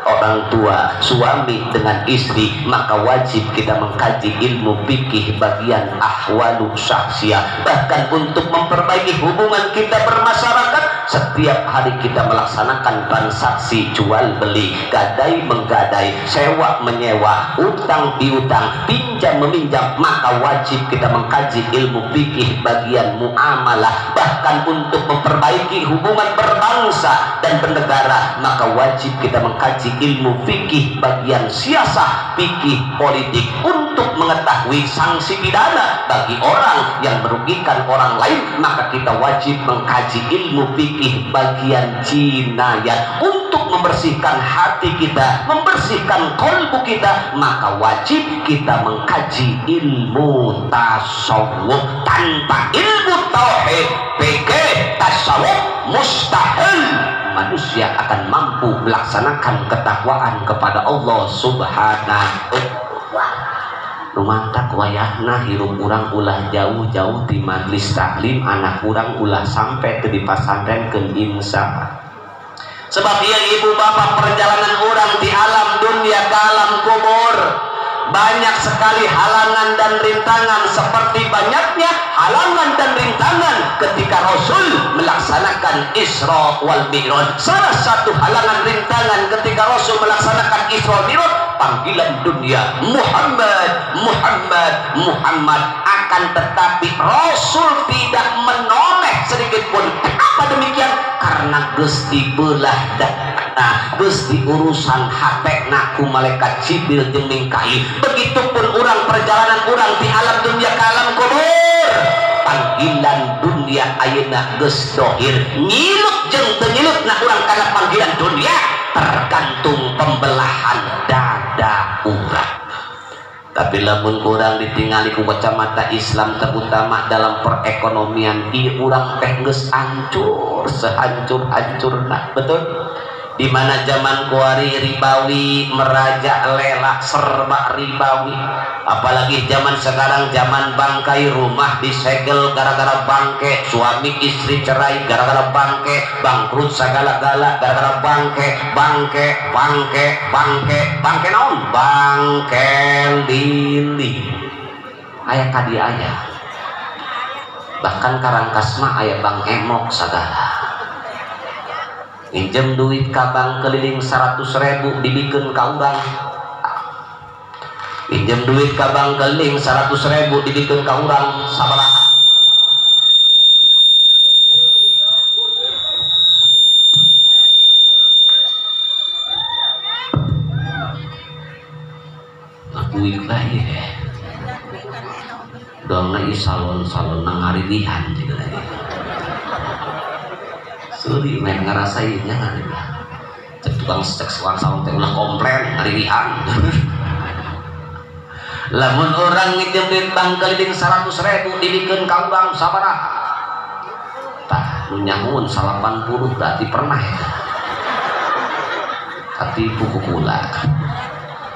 orang tua, suami dengan istri, maka wajib kita mengkaji ilmu fikih bagian ahwalu syakhsiyah. Bahkan untuk memperbaiki hubungan kita bermasyarakat, setiap hari kita melaksanakan transaksi jual beli, gadai menggadai, sewa menyewa, utang piutang, pinjam meminjam, maka wajib kita mengkaji ilmu fikih bagian muamalah. Bahkan untuk memperbaiki hubungan berbangsa dan bernegara, maka wajib kita mengkaji ilmu fikih bagian siasah, fikih politik, untuk mengetahui sanksi pidana bagi orang yang merugikan orang lain, maka kita wajib mengkaji ilmu fikih bagian jinayat. Untuk membersihkan hati kita, membersihkan kolbu kita, maka wajib kita mengkaji ilmu tasawuf. Tanpa ilmu tauhid, fikih, tasawuf, mustahil manusia akan mampu melaksanakan ketakwaan kepada Allah Subhanahu wa ta'ala. Lumantak wayahna hirup urang ulah jauh-jauh di majlis taklim, anak urang ulah sampai ke di pasantren ke insya. Sebab ia ibu bapak perjalanan urang di alam dunia ke alam kubur banyak sekali halangan dan rintangan, seperti banyaknya halangan dan rintangan ketika Rasul melaksanakan Isra wal Mi'raj. Salah satu halangan rintangan ketika Rasul melaksanakan Isra wal Mi'raj, panggilan dunia Muhammad, Muhammad, Muhammad. Akan tetapi Rasul tidak menoleh sedikit pun. Kenapa demikian? Karena geus dibelah dana, geus diurusan hatena ku malaikat Jibril jeung Mikail. Begitupun urang, perjalanan urang di alam dunia ke alam kubur, panggilan dunia ayeuna geus dohir, nyilut jeung teu nyilut na urang kana panggilan dunia tergantung pembelahan dada urang. Tapi lamun kurang ditingali ku kacamata Islam, terutama dalam perekonomian, ieu urang teh geus hancur sehancur-hancurna. Betul? Di mana zaman kuari ribawi merajalela, serba ribawi. Apalagi zaman sekarang, zaman bangkai, rumah disegel gara-gara bangke, suami istri cerai gara-gara bangke, bangkrut segala-gala gara-gara bangke, bangke, bangke, bangke, bangke naon? Bangke lili. Aya kadi aya. Bahkan Karangkasma aya bank emok segala. Minjem duit ka bank keliling 100 ribu dibikeun ka urang, pinjem duit ka bank keliling 100 ribu dibikeun ka urang sabaraha? Duit bae dong na salon-salon nang ngaririhan juga lagi. Suri main ngerasainnya ngaririhan. Cek tukang, cek tukang salon teh ulah komplain, ngaririhan. Lamun orang nginjem duit bank keliling 100 ribu dibikeun ka urang sabaraha? Tah, nu nyahoun 80 berarti pernah ya katipu ku kula.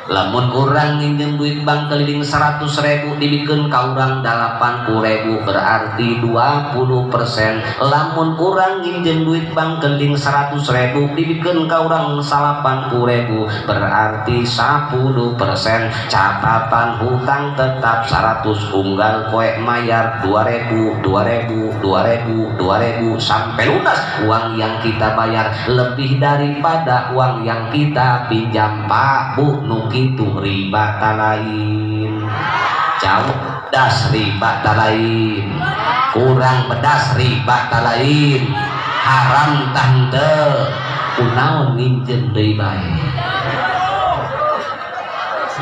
Lamun urang nginjem duit bank keliling 100 ribu dibikeun ka urang 80 ribu, berarti 20%. Lamun urang nginjem duit bank keliling 100 ribu dibikeun ka urang 80 ribu, berarti 10%. Catatan hutang tetap 100, unggal poe mayar 2000, 2000, 2000, 2000 sampai lunas. Uang yang kita bayar lebih daripada uang yang kita pinjam. Pak, Bu, nu kitu riba lain, jauh das riba lain, kurang pedas riba lain, haram tante. Kunaon nginjem deui bae?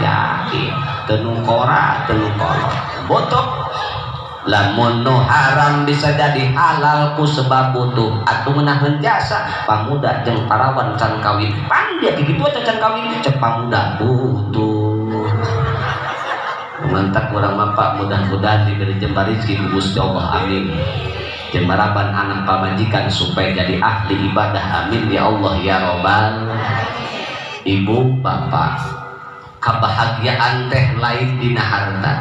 Yakin teu nu kora, teu nu kolot botok. Lamun nu haram bisa jadi halal ku sebab butuh atuh ngeunaheun jasa. Pamuda jeung parawan can kawin, pan dia kitu aja can kawin, cek pamuda butuh. Mantap urang mah, Pak, mudah-mudahan diberi jembar rezeki ku Gusti Allah, amin. Jembaraban anak pamajikan supaya jadi ahli ibadah, amin ya Allah ya robbal. Ibu bapak, kebahagiaan teh lain dina harta,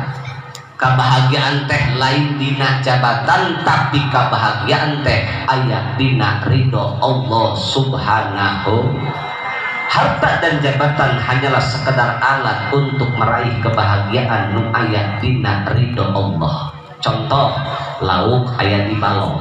kebahagiaan teh lain dina jabatan, tapi kebahagiaan teh aya dina ridho Allah Subhanahu. Harta dan jabatan hanyalah sekedar alat untuk meraih kebahagiaan nu aya dina ridho Allah. Contoh, lauk aya di balong,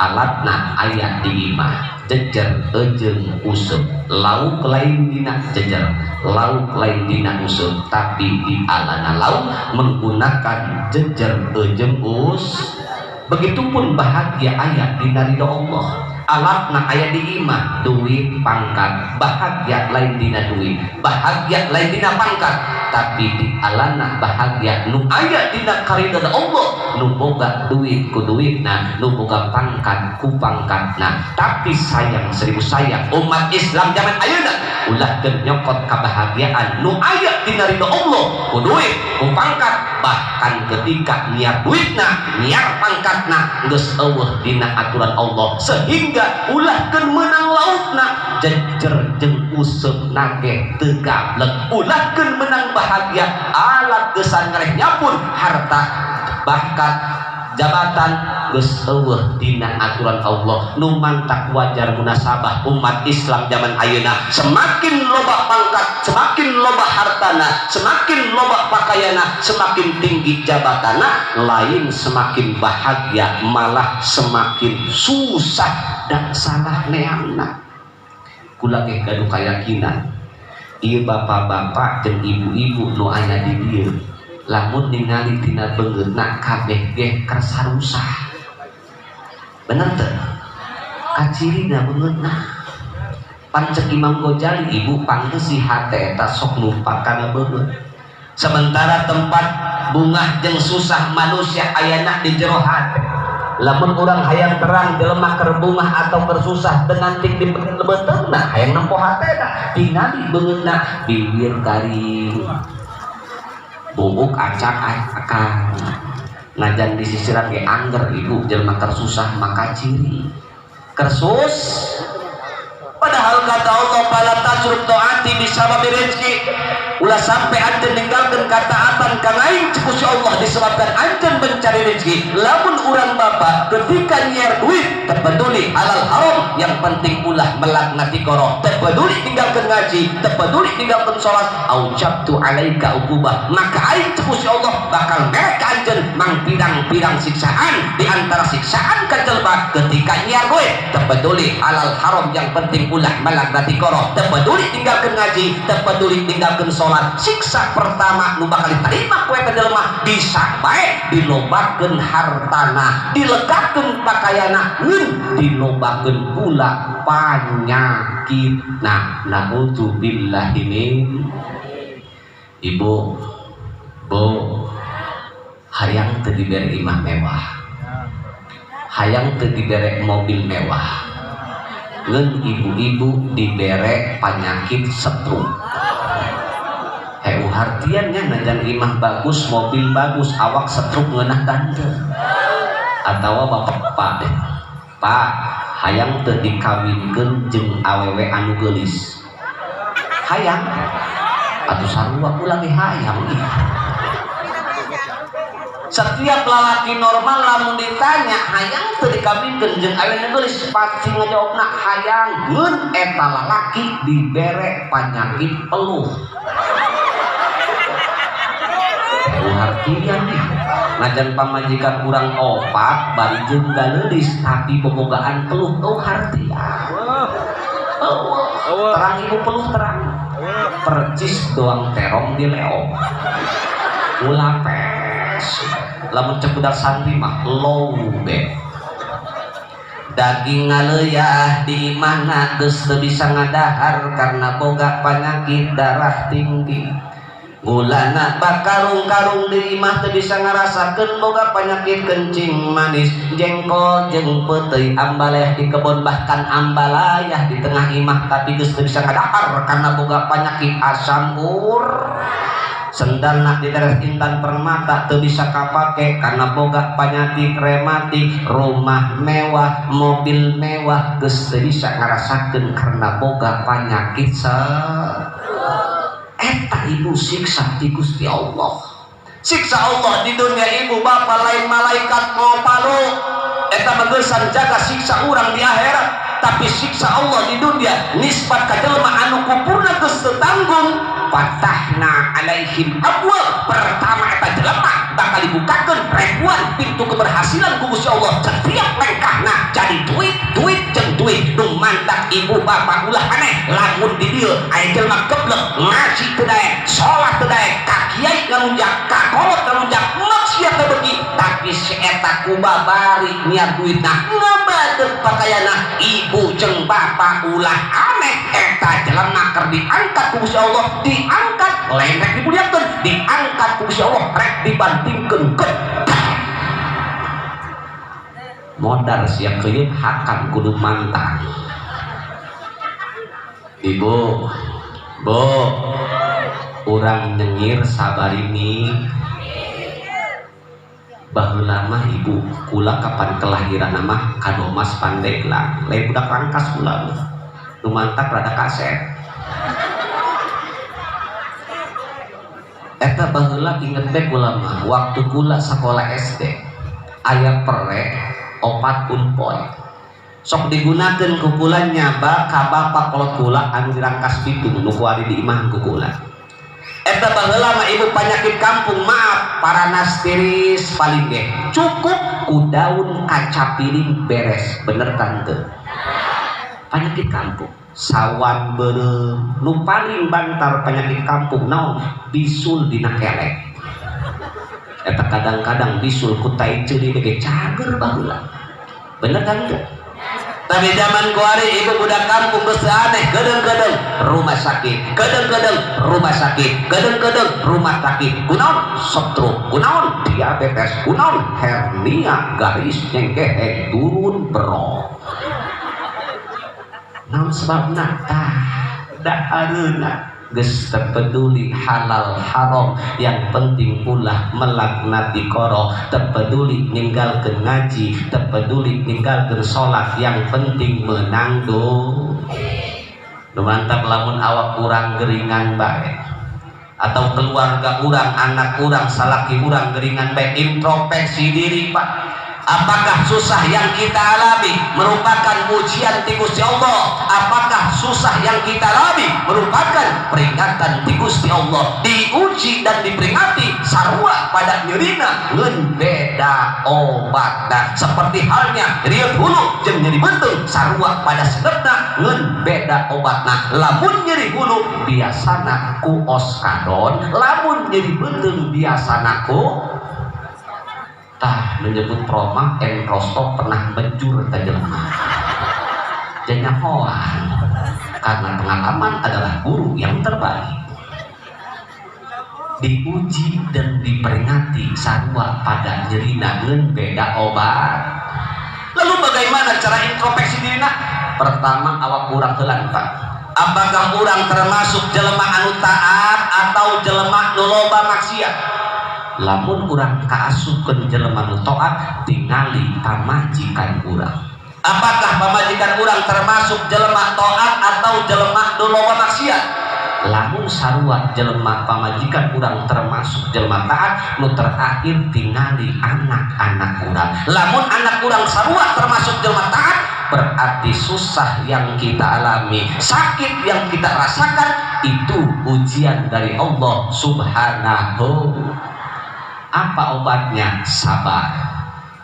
alatna aya di imah, jejer ejeng useup. Lauk lain dina jejer, lauk lain dina useup, tapi di alana lauk menggunakan jejer ejeng us. Begitupun bahagia aya dina ridho Allah, alatna aya di imah, duit, pangkat. Bahagia lain dina duit, bahagia lain dina pangkat, tapi di alana bahagia nu aya dina karidha Allah. Nu boga duit ku duitna, nu boga pangkat ku pangkatna. Tapi sayang seribu sayang, umat Islam zaman ayeuna ulah nyokot kebahagiaan nu aya dina ridho Allah ku duit, ku pangkat. Bahkan ketika nyiar duitna, nyiar pangkatna, geus euweuh dina aturan Allah, sehingga ulahkeun menang laukna, jejer jeung useup ge teu gablek. Ulahkeun menang bahagia, alat gesan ngarehnya pun harta, bahkan jabatan geus euweuh dina aturan Allah. Nu mantak wajar munasabah umat Islam zaman ayeuna semakin loba pangkat, semakin loba hartana, semakin loba pakaiana, semakin tinggi jabatana, lain semakin bahagia, malah semakin susah dan salah neangna. Kula ge gaduh keyakinan ieu bapak-bapak jeung ibu-ibu nu aya di dieu, lamun ningali tina beungeutna, kabeh ge kersa rusah. Bener teu? Kacirina beungeutna. Pan cek Imam Ghazali, Ibu, panggeusi hate eta sok numpak kana beungeut. Sementara tempat bungah jeung susah manusia ayana di jero hate. Lamun urang hayang terang jelema keur bungah atau keur susah dengan tik di beuteungna, hayang nempo hatena, tingali beungeutna. Bibir garing, buuk acak-acakan, najan disisiran ge angger. Ibu, jelema keur susah maka ciri kersus. Padahal kata Allah, fala tatruk taati bisababi rezeki. Ulah sampai anjeun ninggalkeun kataatan ka aing, cek Gusti Allah, disebabkan anjeun mencari rezeki. Lamun urang bapak ketika nyiar duit teu peduli halal haram, yang penting ulah melaknati koro, teu peduli ninggalkeun ngaji, teu peduli ninggalkeun salat, aujabtu alaika uqubah, maka aing, cek Gusti Allah, bakal mere ka anjeun mang pirang-pirang siksaan. Di antara siksaan ka jelema ketika nyiar duit teu peduli halal haram, yang penting ulah melaknati koro, teu peduli ninggalkeun ngaji, teu peduli ninggalkeun salat, siksa pertama nu bakal diterima ku eta jelema bisa bae dilobakeun hartana, dilegakeun pakaiana, ngeun dilobakeun pula panyakit. Nah, naudzubillahi min. Ibu, Bu, hayang teu dibere imah mewah? Hayang teu dibere mobil mewah? Ngeun ibu-ibu dibere penyakit stroke. Heu hartiannya, najan imah bagus, mobil bagus, awak stroke, ngeunah tante. Atau bapak-bapak deh, Pak, hayang teu dikawinkeun jeung awewe anu geulis? Hayang atuh, sarua kula ge hayang ih. Setiap lalaki normal lamun ditanya hayang teu dikawinkeun jeung awewe nu geulis, pasti ngajawabna hayang. Ngeun eta lalaki dibere penyakit peluh. Hartian nih, najan pamajikan kurang opat bari jeung galeulis, tapi bobogaan peluh, oh hartian. Oh, terang, Ibu, peluh terang percis doang terong di leo ulapes. Lamun cek budak santri mah low be daging ngaleuya di imahna, geus teu bisa ngadahar karena boga penyakit darah tinggi. Gulana bakarung-karung di imah teu bisa ngarasakeun boga penyakit kencing manis, jengkol jeung peuteuy, ambalayah di kebon, bahkan ambalayah di tengah imah, tapi geus teu bisa ngadahar karena boga penyakit asam sendalna di teras Intan Permata teu bisa kapake karena boga penyakit rematik. Rumah mewah, mobil mewah, geus teu bisa ngarasakeun karena boga penyakit se eta. Ibu, siksa ti Gusti Allah, siksa Allah di dunia. Ibu bapak lain malaikat mau palu eta mah jaga siksa urang di akhirat, tapi siksa Allah di dunia nisbat ka jelema anu kupurna geus teu tanggung. Fatahna alaihim abwab. Pertama, eta jelema bakal dibukakeun ribuan pintu keberhasilan ku Gusti Allah. Setiap lengkahna jadi duit, duit jeung duit. Nu mantak ibu bapak ulah aneh lamun di dieu aya jelema geblek, ngaji teu daek, salat teu daek, ka kiai ngalunjak, ka kolot ngalunjak, maksiat teu beuki, tapi si eta kubabari niat duitna, ngabadeuk pakaianna. Ibu jeung bapak ulah aneh, eta jelema keur diangkat ku Gusti Allah. Diangkat lain rek dimuliakeun, diangkat ku Gusti Allah rek dibandingkeun ke modar sia keuyeuh hakan kudu mantang. Ibu, bu, urang nyengir sabarini. Baheula mah, ibu, kula kapan kelahiran mah Kadomas Pandeglang, lain budak Rangkas kula mah. Nu mantak rada kaset eta. Baheula inget deh kula mah, waktu kula sekolah SD aya perek opat unpoy sok digunakan ku kula nyaba ka bapak kolot kula anu di Rangkas Bitung nu kuari di imah ku kula. Eta baheula mah, ibu, penyakit kampung, maaf, paranas tiris paling ge cukup ku daun kaca piring beres. Bener, tante? Penyakit kampung sawan beureum. Nu paling bantar penyakit kampung naon? Bisul dina kelek. Eta kadang-kadang bisul ku tai ceuli ge cager baheula. Bener, tante? Tapi zaman kuari, ibu, budak kampung geus aneh, kedeng-kedeng rumah sakit, kedeng-kedeng rumah sakit, kedeng-kedeng rumah sakit. Kunaon? Stroke. Kunaon? Diabetes. Kunaon? Hernia garis nyengkeheng turun bro. Naon sebabna? Tah, dahareuna geus terpeduli halal haram, yang penting ulah melaknat dikoro. Terpeduli ninggalkeun ngaji, terpeduli ninggalkeun salat, yang penting menang do. Nu mantap lamun awak kurang geringan bae atau keluarga urang, anak urang, salaki urang geringan bae, introspeksi diri, Pak. Apakah susah yang kita alami merupakan ujian ti Gusti Allah? Apakah susah yang kita alami merupakan peringatan ti Gusti Allah? Diuji dan diperingati sarua pada nyerina, ngeun beda obatna. Seperti halnya nyeri hulu jeung nyeri beuteung sarua pada sebabna, ngeun beda obatna. Lamun nyeri hulu biasana ku oskadon, lamun nyeri beuteung biasana ku tah menyebut promag enrosto pernah mejur ta jelema janyahoan, karena pengalaman adalah guru yang terbaik. Diuji dan diperingati sarua pada nyerina, ngeun beda obat. Lalu bagaimana cara introspeksi dirina? Pertama, awak kurang heula, Pak. Apakah urang termasuk jelema anu taat atau jelema nu loba maksiat? Lamun urang kaasupkeun jelema nu taat, tingali pamajikan urang. Apakah pamajikan urang termasuk jelema taat atau jelema nu loba maksiat? Lamun sarua jelema pamajikan urang termasuk jelema taat, nu terakhir tingali anak-anak urang. Lamun anak urang sarua termasuk jelema taat, berarti susah yang kita alami, sakit yang kita rasakan itu ujian dari Allah Subhanahu. Apa obatnya? Sabar.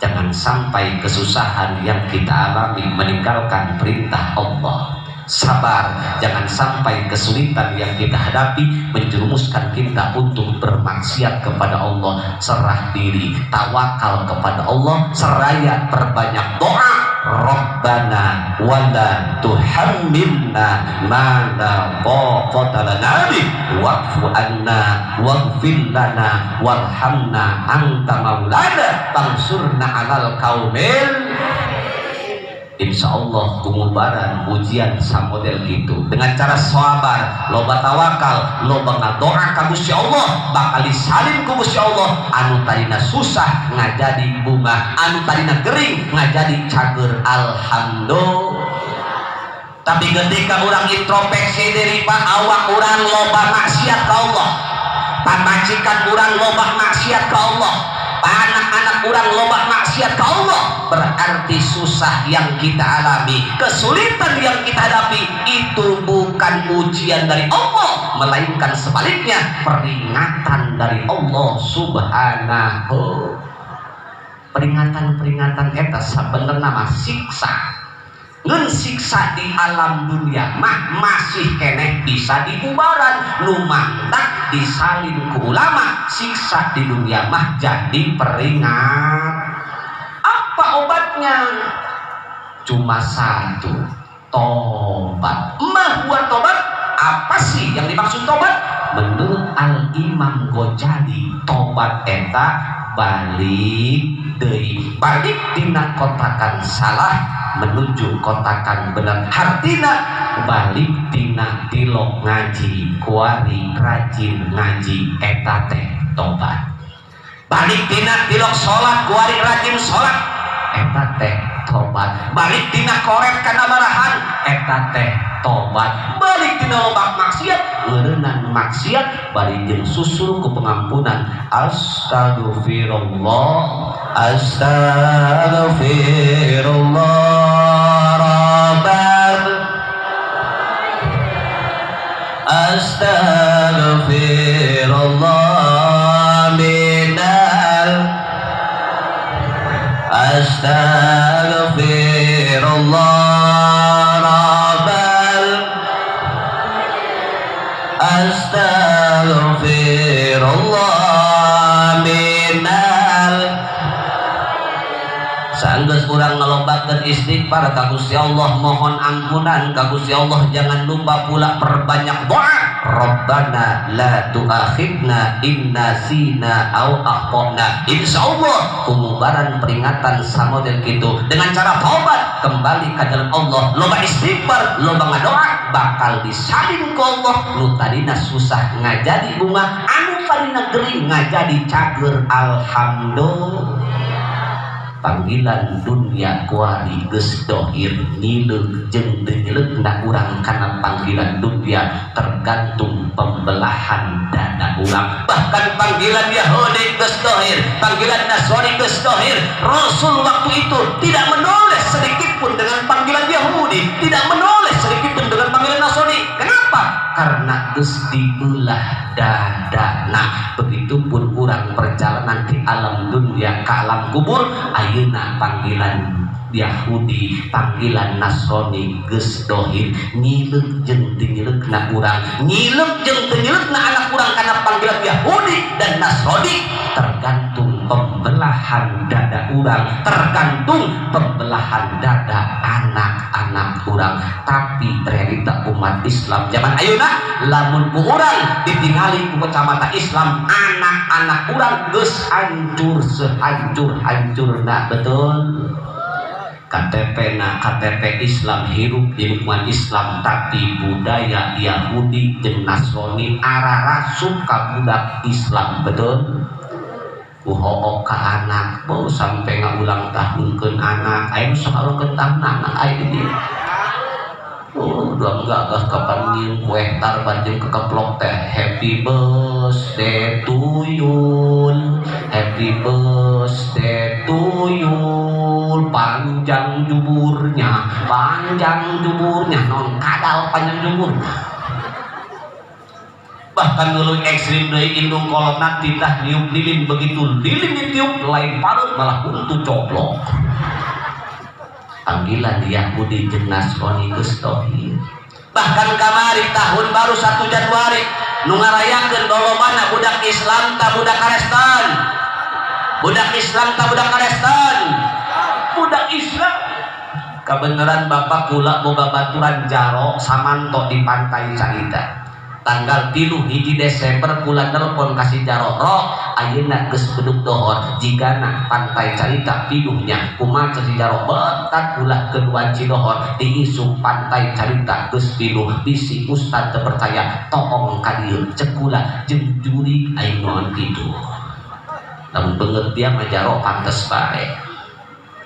Jangan sampai kesusahan yang kita alami meninggalkan perintah Allah. Sabar, jangan sampai kesulitan yang kita hadapi menjerumuskan kita untuk bermaksiat kepada Allah. Serah diri, tawakal kepada Allah, seraya perbanyak doa. Rabbana wala tuhammilna ma la taqata lana bih wa'fu anna waghfir lana warhamna anta maulana fansurna 'alal qaumil. Insya Allah kumubaran ujian samodel gitu dengan cara sabar, loba tawakal, loba ngadoa ka Gusti Allah, bakal disalin ku Gusti Allah. Anu tadina susah ngajadi bunga, anu tadina gering ngajadi cager, alhamdulillah. Tapi ketika orang introspeksi diri, Pak, awak urang loba maksiat ke Allah, pamajikan urang loba maksiat ke Allah, anak-anak urang loba maksiat ke Allah, berarti susah yang kita alami, kesulitan yang kita hadapi itu bukan ujian dari Allah, melainkan sebaliknya, peringatan dari Allah Subhanahu. Peringatan-peringatan eta sebenarnya mah siksa. Ngan siksa di alam dunia mah masih keneh bisa diubaran. Nu mantak disalin ku ulama, siksa di dunia mah jadi peringat. Apa obatnya? Cuma satu, tobat. Mah buat tobat, apa sih yang dimaksud tobat? Menurut Al Imam Ghazali, tobat eta balik deui, balik tina kotakan salah menuju kotakan benar. Hartina balik tina tilok ngaji, kuari rajin ngaji, eta teh tobat. Balik tina tilok salat, kuari rajin salat, eta teh tobat. Balik tina koret kana barahan, eta teh tobat. Balik tina loba maksiat, ngeureunnan maksiat, bari jeung susul ku pengampunan, astagfirullah, astagfirullah rabbal, astagfirullah minal, astagfirullah rabbal, astagfirullah minal. Sanggeus urang ngelobakeun istighfar ka Gusti Allah, mohon ampunan ka Gusti Allah, jangan lupa pula perbanyak doa. Rabbana la tu'akhidna in nasina au akhtana. Insyaallah kumubaran peringatan samodel kitu dengan cara taubat, kembali ke jalan Allah, loba istighfar, loba ngadoa, bakal disalin ku Allah. Nu tadina susah ngajadi bunga, anu tadina gering ngajadi cager, alhamdulillah. Panggilan dunia kuari geus dohir. Ngileuk jeung teu ngileukna urang kana panggilan dunia tergantung pembelahan dada urang. Bahkan panggilan Yahudi geus dohir, panggilan Nasrani geus dohir. Rasul waktu itu tidak menoleh sedikit pun dengan panggilan Yahudi, tidak menoleh sedikit pun dengan panggilan Nasrani. Kenapa? Karena geus dibelah dada. Nah, begitupun urang perjalanan di alam dunia ke alam kubur. Ayeuna panggilan Yahudi, panggilan Nasrani geus dohir. Ngileuk jeung teu ngileukna urang, ngileuk jeung teu ngileukna anak urang kana panggilan Yahudi dan Nasrani tergantung pembelahan dada urang, tergantung pembelahan dada anak-anak urang. Tapi realita umat Islam zaman ayeuna, lamun ku urang ditingali ku kacamata Islam, anak-anak urang geus hancur sehancur-hancurna, betul? KTP na KTP Islam, hirup di lingkungan Islam, tapi budaya Yahudi jeung Nasrani ararasup ka budak Islam, betul? Ku hook ka anak bau sampai ngaulang tahunkeun anak. Aya nu sok ngulangkeun tahun anak aya di dieu. Oh, udah enggak gas kapan nyium kue tar banjir kekeplok teh, happy birthday to you, happy birthday to you, panjang juburnya, panjang juburnya, non kadal panjang juburnya. Bahkan dulu ekstrim deui, indung kolotna titah niup lilin, begitu lilin ditiup lain parut, malah huntu coplok. Panggilan Yahudi jeung Nasrani geus dohir. Bahkan kamari tahun baru 1 Januari, nu ngarayakeun lolobana budak Islam ta budak Kristen? Budak Islam ta budak Kristen? Budak Islam. Kebenaran Bapak kula boga baturan Jaro Samanto di Pantai Carita. Tanggal 31 Desember kula nelpon ka si Jaro, "Ro, ayeuna geus bedug dohor, jigana Pantai Carita pinuhnya, kumaha?" Si Jaro, "Betat ulah kedua Cidohor di isu Pantai Carita geus pinuh. Bisi ustad teu percaya, toong ka dieu," cek kula jeung jurig aing naon kitu. Lamun pengertian mah Jaro pantes bae.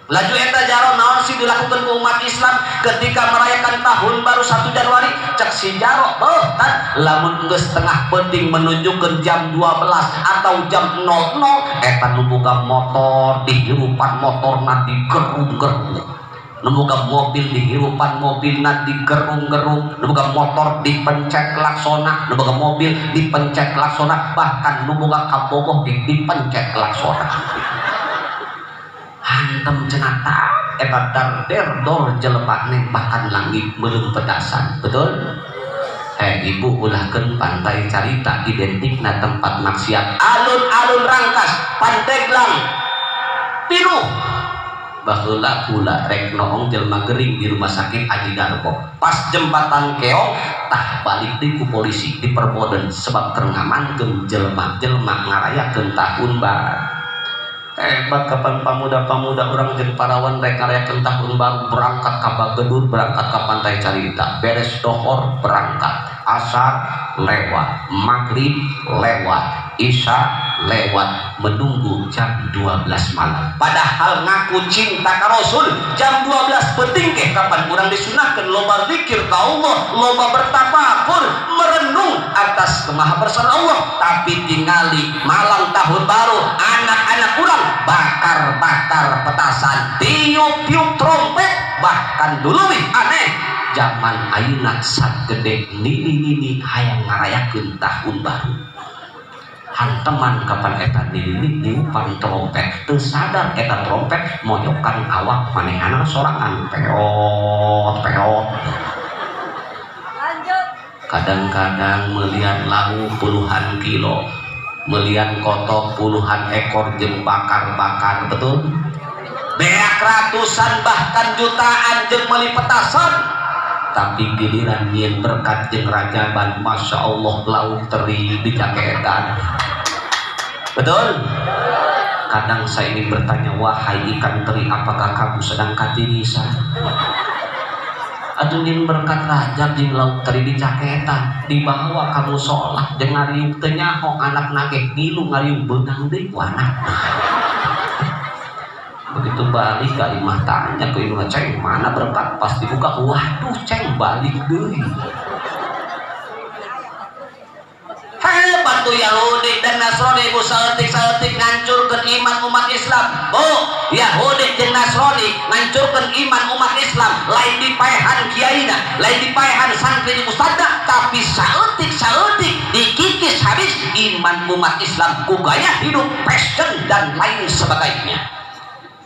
Laju eta Jaro, naon sih dilakukan ke umat Islam ketika merayakan tahun baru 1 Januari? Cek si Jaro, "Beuh, tan lamun geus tengah penting menunjukkan jam 12 atau jam 00, eta nu boga motor dihirupan motorna digerung-gerung, nu boga mobil dihirupan mobilna digerung-gerung, nu boga motor dipencet klaksona, nu boga mobil dipencet klaksona, bahkan nu boga kabogoh dipencet klaksona." Hantem cenah eta, dar dor jelema nembakan langit belum petasan. Betul? Eh, ibu, ulahkeun Pantai Carita identikna tempat maksiat. Alun-alun Rangkas Pandeglang pinuh. Baheula kula rek noong jelema gering di rumah sakit Aji Darmo, pas jembatan Keong tah balik di ku polisi diperboden sebab keur ngamankeun jelema-jelema ngarayakeun tahun baru. Hebat kapan pemuda-pemuda orang jeung parawan rek ngarayakeun tahun baru, berangkat ka Bagedur, berangkat ka Pantai Carita, beres dohor berangkat, asar lewat, maghrib lewat, isya lewat, menunggu jam 12 malam, padahal ngaku cinta ka Rasul. Jam 12 penting ke kapan urang disunahkan loba zikir ka Allah, loba bertafakur, merenung atas kemahabesaran Allah, tapi tingali malam tahun baru anak-anak urang bakar-bakar petasan, tiup-tiup trompet. Bahkan dulu aneh, zaman ayeuna sagede nini-nini hayang ngarayakeun tahun baru. Hanteman kapan eta nini niupan trompet, teu sadar eta trompet moyokan awak manehana sorangan, peot peot. Kadang-kadang melihat lauk puluhan kilo, melihat kotok puluhan ekor jeung bakar-bakar, betul? Beak ratusan bahkan jutaan jeung meuli petasan, tapi giliran nyieun berkat jeung rajaban, masya Allah, lauk teri dijaketan. Betul? Kadang saya ingin bertanya, "Wahai ikan teri, apakah kamu sedang katirisan?" Aduh, nyieun berkat rajab jeung lauk teri dicaketan, dibawa kamu sholat jeung ngariung teu nyaho anak nageh ngilu ngariung beunang deui ku anak. Begitu balik ke imah, tanya ke imah, "Ceng, mana berkat?" Pas dibuka, "Waduh, ceng, balik deui." Hebat tuh Yahudi dan Nasrani, ibu, saeutik-saeutik ngancurkeun iman umat Islam. Bu, Yahudi dan Nasrani ngancurkeun iman umat Islam lain dipaehan kiaina, lain dipaehan santri ustadna, tapi saeutik-saeutik dikikis habis iman umat Islam ku gaya hidup, fashion, dan lain sebagainya.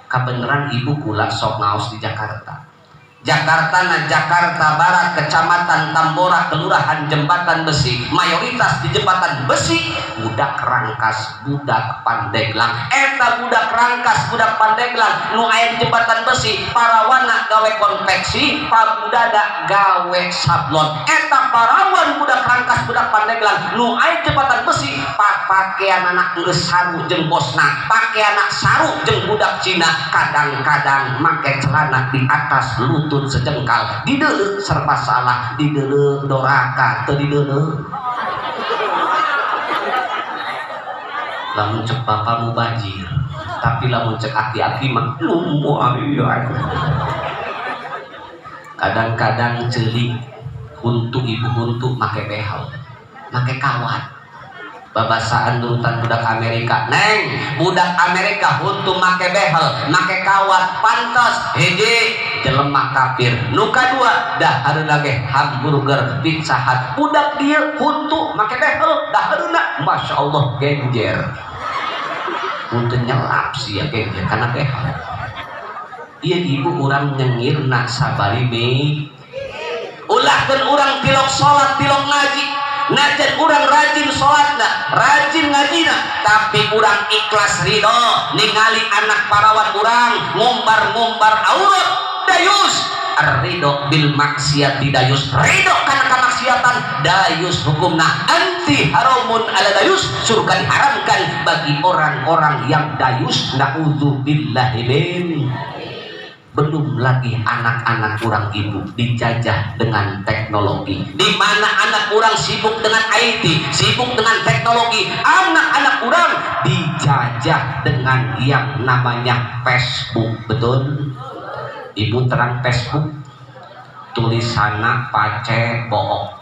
Kebenaran ibu, kula sok ngaos di Jakarta. Jakarta na Jakarta Barat, Kecamatan Tambora, Kelurahan Jembatan Besi. Mayoritas di Jembatan Besi budak Rangkas, budak Pandeglang. Eta budak Rangkas, budak Pandeglang nu aya di Jembatan Besi, parawana gawe konveksi, pabudada gawe sablon. Eta parawan budak Rangkas, budak Pandeglang nu aya di Jembatan Besi, pakaian anak geus saru jeung bosna, pakaian anak saru jeung budak Cina. Kadang-kadang make celana di atas lutut sejengkal, dideuleu serba salah, dideuleu doraka teu dideuleu. Lamun cek bapak mubajir, tapi lamun cek aki-aki mah lumayan. Kadang-kadang celik huntu, ibu, huntu make behel, make kawat, babasaan nurutan budak Amerika. Neng, budak Amerika huntu make behel, make kawat, pantas hiji jelema kafir, nu kadua dahareuna ge hamburger Pizza Hut. Budak dieu huntu make behel, dahareuna masya Allah genjer, huntu nyelap sih ya, genjer karena behel. Iya ibu, urang nyengir nak sabari mi ulahkeun urang tilok salat, tilok ngaji. Najan urang rajin sholatna, rajin ngajina, tapi urang ikhlas ridho ningali anak parawan urang ngumbar-ngumbar aurat. Dayus. Ridho bil maksiat dayus, ridho kana kamaksiatan dayus. Hukumna anti haramun ala dayus, surga diharamkan bagi orang-orang yang dayus. Naudzubillahi min. Belum lagi anak-anak kurang, ibu, dijajah dengan teknologi, di mana anak kurang sibuk dengan IT, sibuk dengan teknologi. Anak-anak kurang dijajah dengan yang namanya Facebook. Betul, ibu? Terang Facebook tulisanna pace book,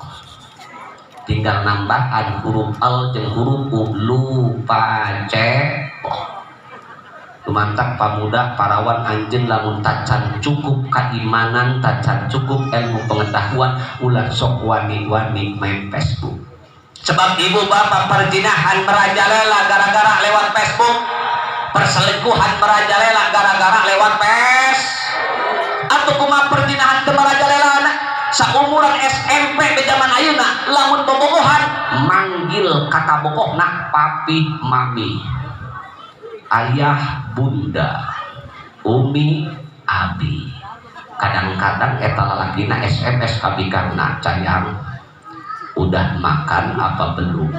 tinggal nambahan huruf L jeung huruf U, lupa cebok. Lumantak pamuda parawan anjeun lamun tacan cukup keimanan, tacan cukup ilmu pengetahuan, ulah sok wani-wani main Facebook. Sebab, ibu bapak, perjinahan merajalela gara-gara lewat Facebook, perselingkuhan merajalela gara-gara lewat Face. Atau kumaha perjinahan teu merajalela? Anak saumuran SMP di zaman ayeuna lamun bobogohan manggil ka kabogohna papi mami, ayah bunda, umi abi. Kadang-kadang eta lalakina SMS ka bikarna, "Cayang, udah makan apa belum?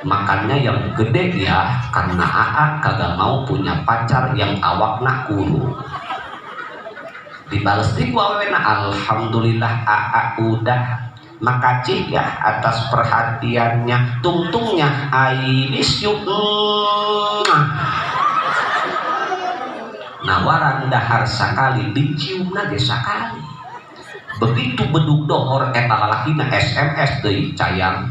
Makannya yang gede ya, karena AA kagak mau punya pacar yang awakna kuru." Dibales di ku awewena, "Alhamdulillah, AA udah, makasih ya atas perhatiannya." Tungtungnya, "I miss you." Nawaran dahar sakali, dicium ge sakali. Begitu bedug dohor, eta lalakina SMS deui, "Cayang,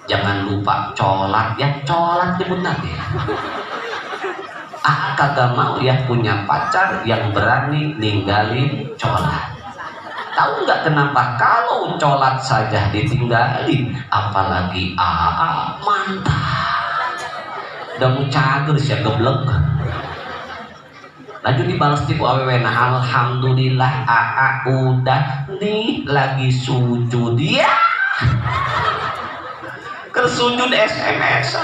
jangan lupa colat ya." Colat nyebut nanti. "Ah, kagak mau ya punya pacar yang berani ninggalin colat." Tahu nggak kenapa? Kalau colat saja ditinggalin, apalagi AA. Mantap, udah mau cager sih geblek. Lanjut dibalas di ku awewena, "Alhamdulillah, AA udah nih, lagi sujud ya." Keur sujud SMS,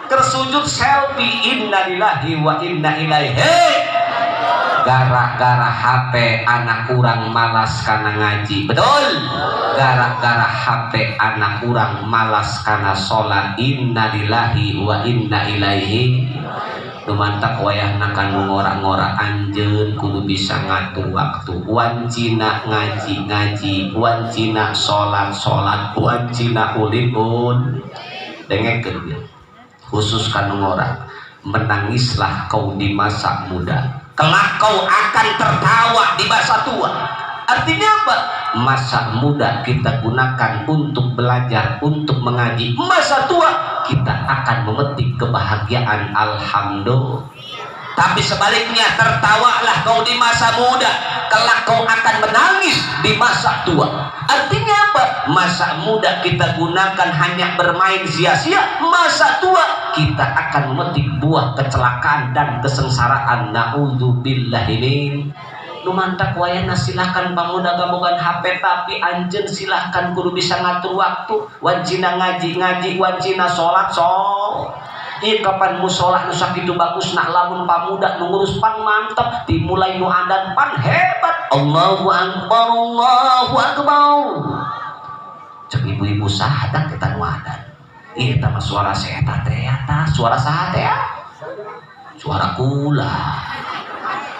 keur sujud selfie. Innalillahi wa inna ilaihi. Gara-gara HP anak kurang malas karena ngaji. Betul? Gara-gara HP anak kurang malas karena sholat. Innalillahi wa inna ilaihi. Lumantak wayahna kanu ngora-ngora, anjeun kudu bisa ngatur waktu. Wancina ngaji ngaji, wancina sholat sholat, wancina ulin un. Dengekeun khusus kanu ngora, menangislah kau di masa muda, kelak kau akan tertawa di masa tua. Artinya apa? Masa muda kita gunakan untuk belajar, untuk mengaji. Masa tua kita akan memetik kebahagiaan. Alhamdulillah. Tapi sebaliknya, tertawalah kau di masa muda, kelak kau akan menangis di masa tua. Artinya apa? Masa muda kita gunakan hanya bermain sia-sia, masa tua kita akan memetik buah kecelakaan dan kesengsaraan. Na'udzubillahi min. Nu mantak wayahna silahkan pamuda gabogan HP, tapi anjeun silahkan kudu bisa ngatur waktu. Wancina ngaji ngaji, wancina sholat sholat. Iya, kapan musola nu sakitu bagus? Nah, lamun pamuda nu ngurus pan mantep, dimulai nu adan pan hebat. Allahu akbar, Allahu akbar. Cek ibu-ibu, saha kita nu adan? Iya, mah suara setan teh ya. Suara saha teh ya? Suara kula.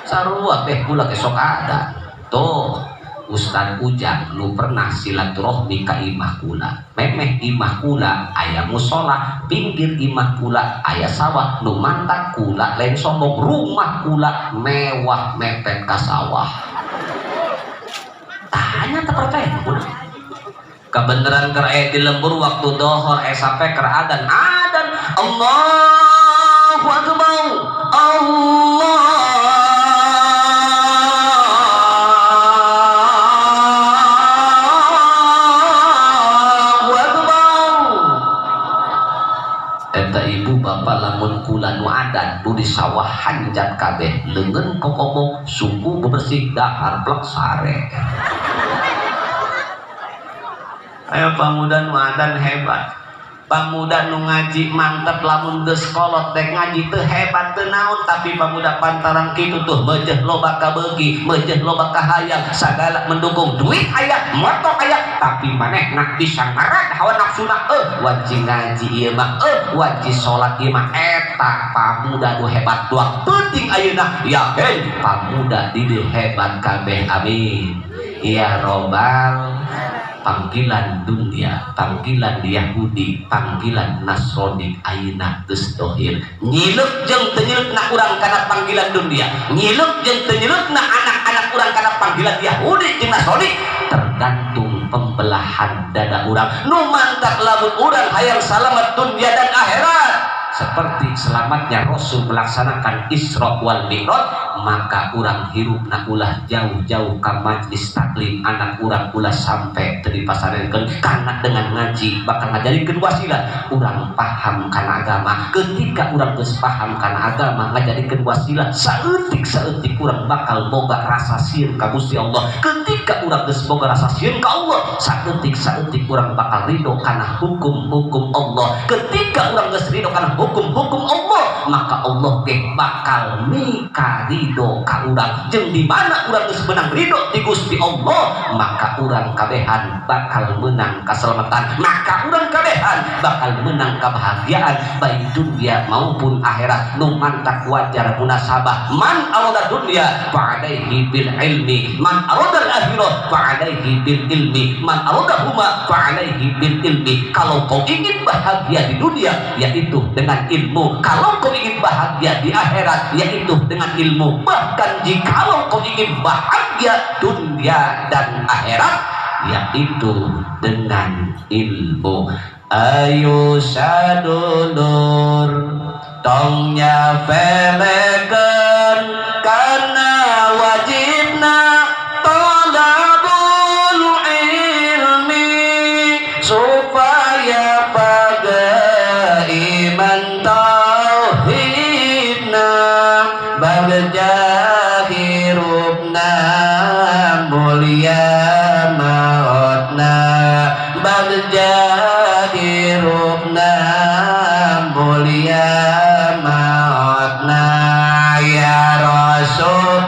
Sarua teh kula ke sok ada tuh. Ustad Ujang nu pernah silaturahmi ka imah kula, memeh imah kula aya musola, pinggir imah kula aya sawah. Nu mantak kula lain sombong, rumah kula mewah mepet ka sawah. Tanya, tak percaya kula kebenaran. Keur aya di lembur waktu dohor, sampai keur adan adan, Allahu akbar, Allahu akbar. Eta ibu bapak, lamun kula nu adan, nu di sawah hanjat kabeh, leungeun kokobok, suku bebersih, dahar plek sare. Ayo, pamuda nu adan hebat. Pamuda nu ngaji mantep, lamun geus kolot dek ngaji teu hebat, teu naon, tapi pamuda pantaran kitu tuh meujeuh loba kabeuki, meujeuh loba kahayang, sagala mendukung, duit aya, motor aya, tapi manehna bisa ngarad hawa nafsuna. Wajib ngaji ieu mah, wajib salat ieu mah. Eta pamuda nu hebat. Dua penting ayeuna, yakin pamuda di dieu hebat kabeh. Amin ya robbal. Panggilan dunia, panggilan Yahudi, panggilan Nasrani ayeuna geus dohir. Nyileup jeung teu nyileupna urang kana panggilan dunia, nyileup jeung teu nyileupna anak-anak urang kana panggilan Yahudi jeung Nasrani tergantung pembelahan dada urang. Nu mantak lamun urang hayang salamat dunia dan akhirat seperti selamatnya Rasul melaksanakan Isra wal Mi'raj, maka urang hirupna ulah jauh-jauh ke majlis taklim. Anak urang ulah sampai teu dipasantrenkeun, karena dengan ngaji bakal ngajadikeun wasilah urang paham kana agama. Ketika urang geus paham kana agama, ngajadikeun wasilah saeutik saeutik urang bakal boga rasa sieun ka Gusti Allah. Ketika urang geus boga rasa sieun ka Allah, saeutik saeutik urang bakal ridho kana hukum-hukum Allah. Ketika urang geus ridho kana hukum-hukum Allah, maka Allah ge bakal mika ridho ka urang. Jeung di mana urang geus menang ridho di Gusti Allah, maka urang kabehan bakal menang keselamatan, maka urang kabehan bakal menang kebahagiaan, baik dunia maupun akhirat. Nu mantak wajar munasabah, man arada dunya fa alaihi bil ilmi, man arada al akhirah fa alaihi bil ilmi, man arada huma fa alaihi bil ilmi. Kalau kau ingin bahagia di dunia, yaitu dengan ilmu. Kalau kau ingin bahagia di akhirat, yaitu dengan ilmu. Bahkan jikalau kau ingin bahagia dunia dan akhirat, yaitu dengan ilmu. Ayo sadulur, tong nyapelekeun karena wajibna tolabul ilmi, supaya pada iman tauhidna bagja hirupna mulia mautna, bagja hirupna mulia mautna. Ya Rasul,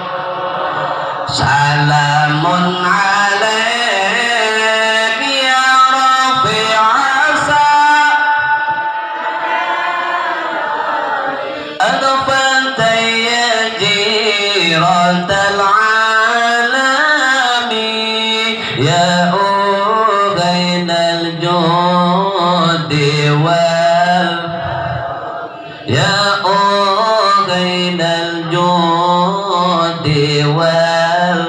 salamun alaik ya rafi'asa أضفت يجيرة العالم يا أغين الجود وال يا أغين الجود وال.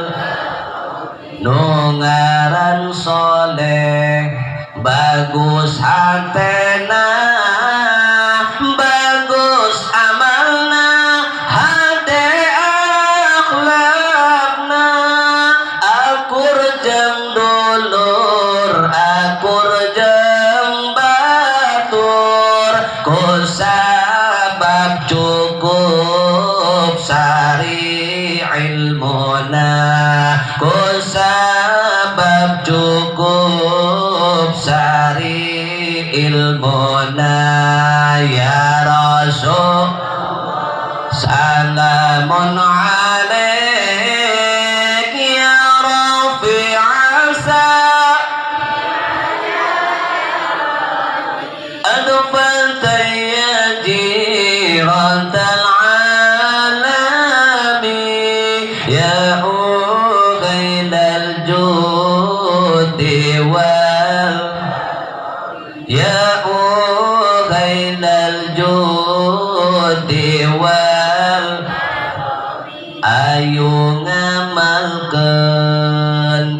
Nu ngaran soleh bagus hatena, bagus amalna, hade akhlakna, akur jeung dulur, akur jeung batur, ku sabab cukup sari ilmuna, ku sabab cukup sari ilmuna. Ya Rasul, salamun alaik ya rafi'asa أدخلت يجيرة العالم يا أغيل الجود وال يا أغيل الجود وال. Ayo ngamalkeun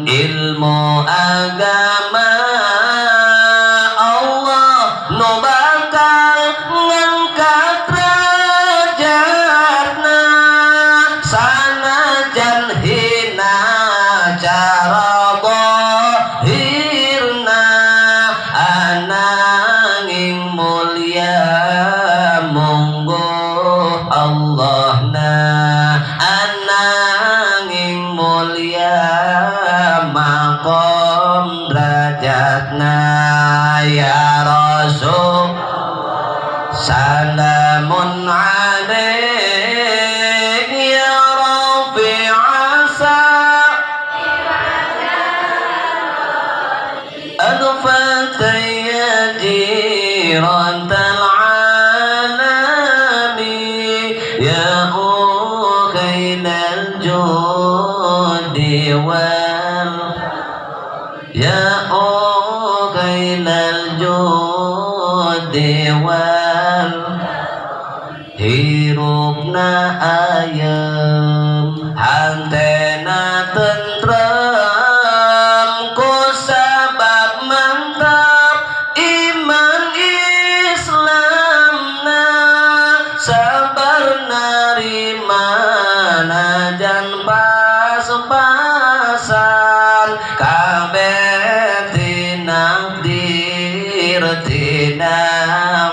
ilmu agama, Allah nu bakal ngangkat derajatna, sanajan hina cara zahirna, ananging mulia mungguh Allahna, ananging mulia makom derajatna. Ya Rasul. Ukailal judi wal, ya ukailal judi wal, hirupna ayem, hantena tentrem, ku sabab mantap iman Islamna, sabar narima najan pas-pasan, kabeh tinakdir tina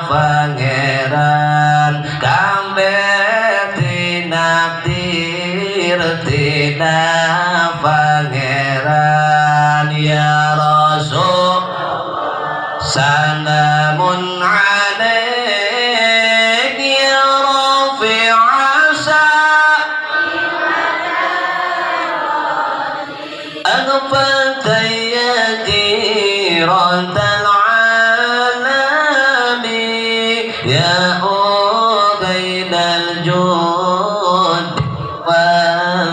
Pangeran, kabeh tinakdir tina Pangeran. Ya Rasul, salamun alaik, ya rafi'a أغفلت يديرة العالم، يا أغيل الجود وال،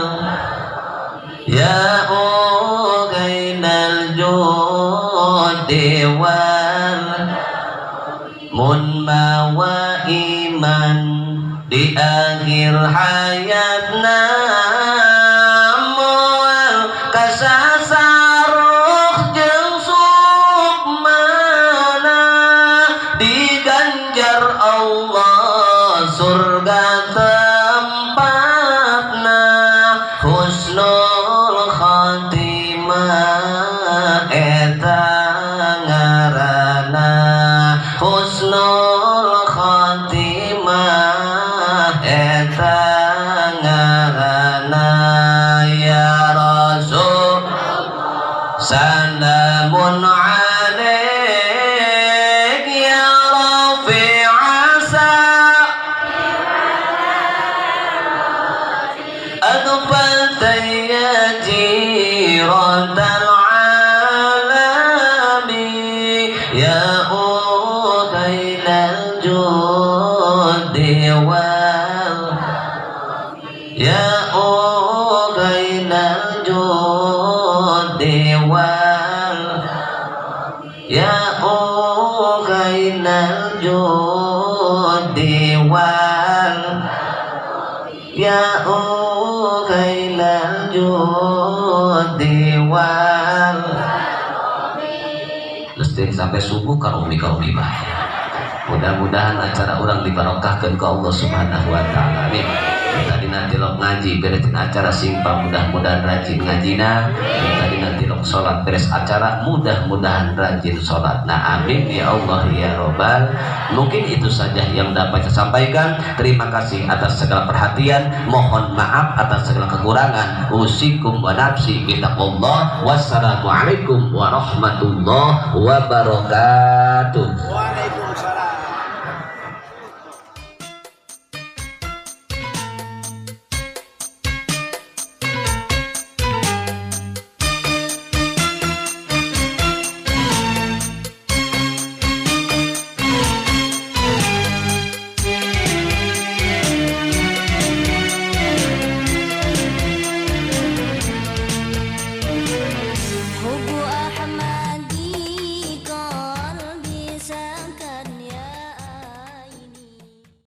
يا أغيل الجود وال، mun mawa iman di akhir hayatna, moal kasasar roh jeung sukmana, diganjar Allah surga tempatna, husnul khatimah eta ngaranna, husnul khatimah eta ngaranna. Ya Rasul, salamun alaik, ya rafi'a أغفلت يجيرة العالم، يا أخيل الجود وال، يا أخيل الجود وال، يا أخيل الجود وال، يا أخيل الجود wal. Lestri sampai subuh karomi karomi bae. Mudah-mudahan acara urang dibarokahkan ke Allah Subhanahu wa taala. Amin. Tadi nanti lo ngaji beresin acara simpang, mudah-mudahan rajin ngajina. Tadi nanti lo sholat beres acara, mudah-mudahan rajin sholat. Nah, amin ya Allah ya Robbal. Mungkin itu saja yang dapat saya sampaikan. Terima kasih atas segala perhatian. Mohon maaf atas segala kekurangan. Usikum wa nafsi bitaqullah. Wassalamualaikum warahmatullahi wabarakatuh.
Waalaikumsalam.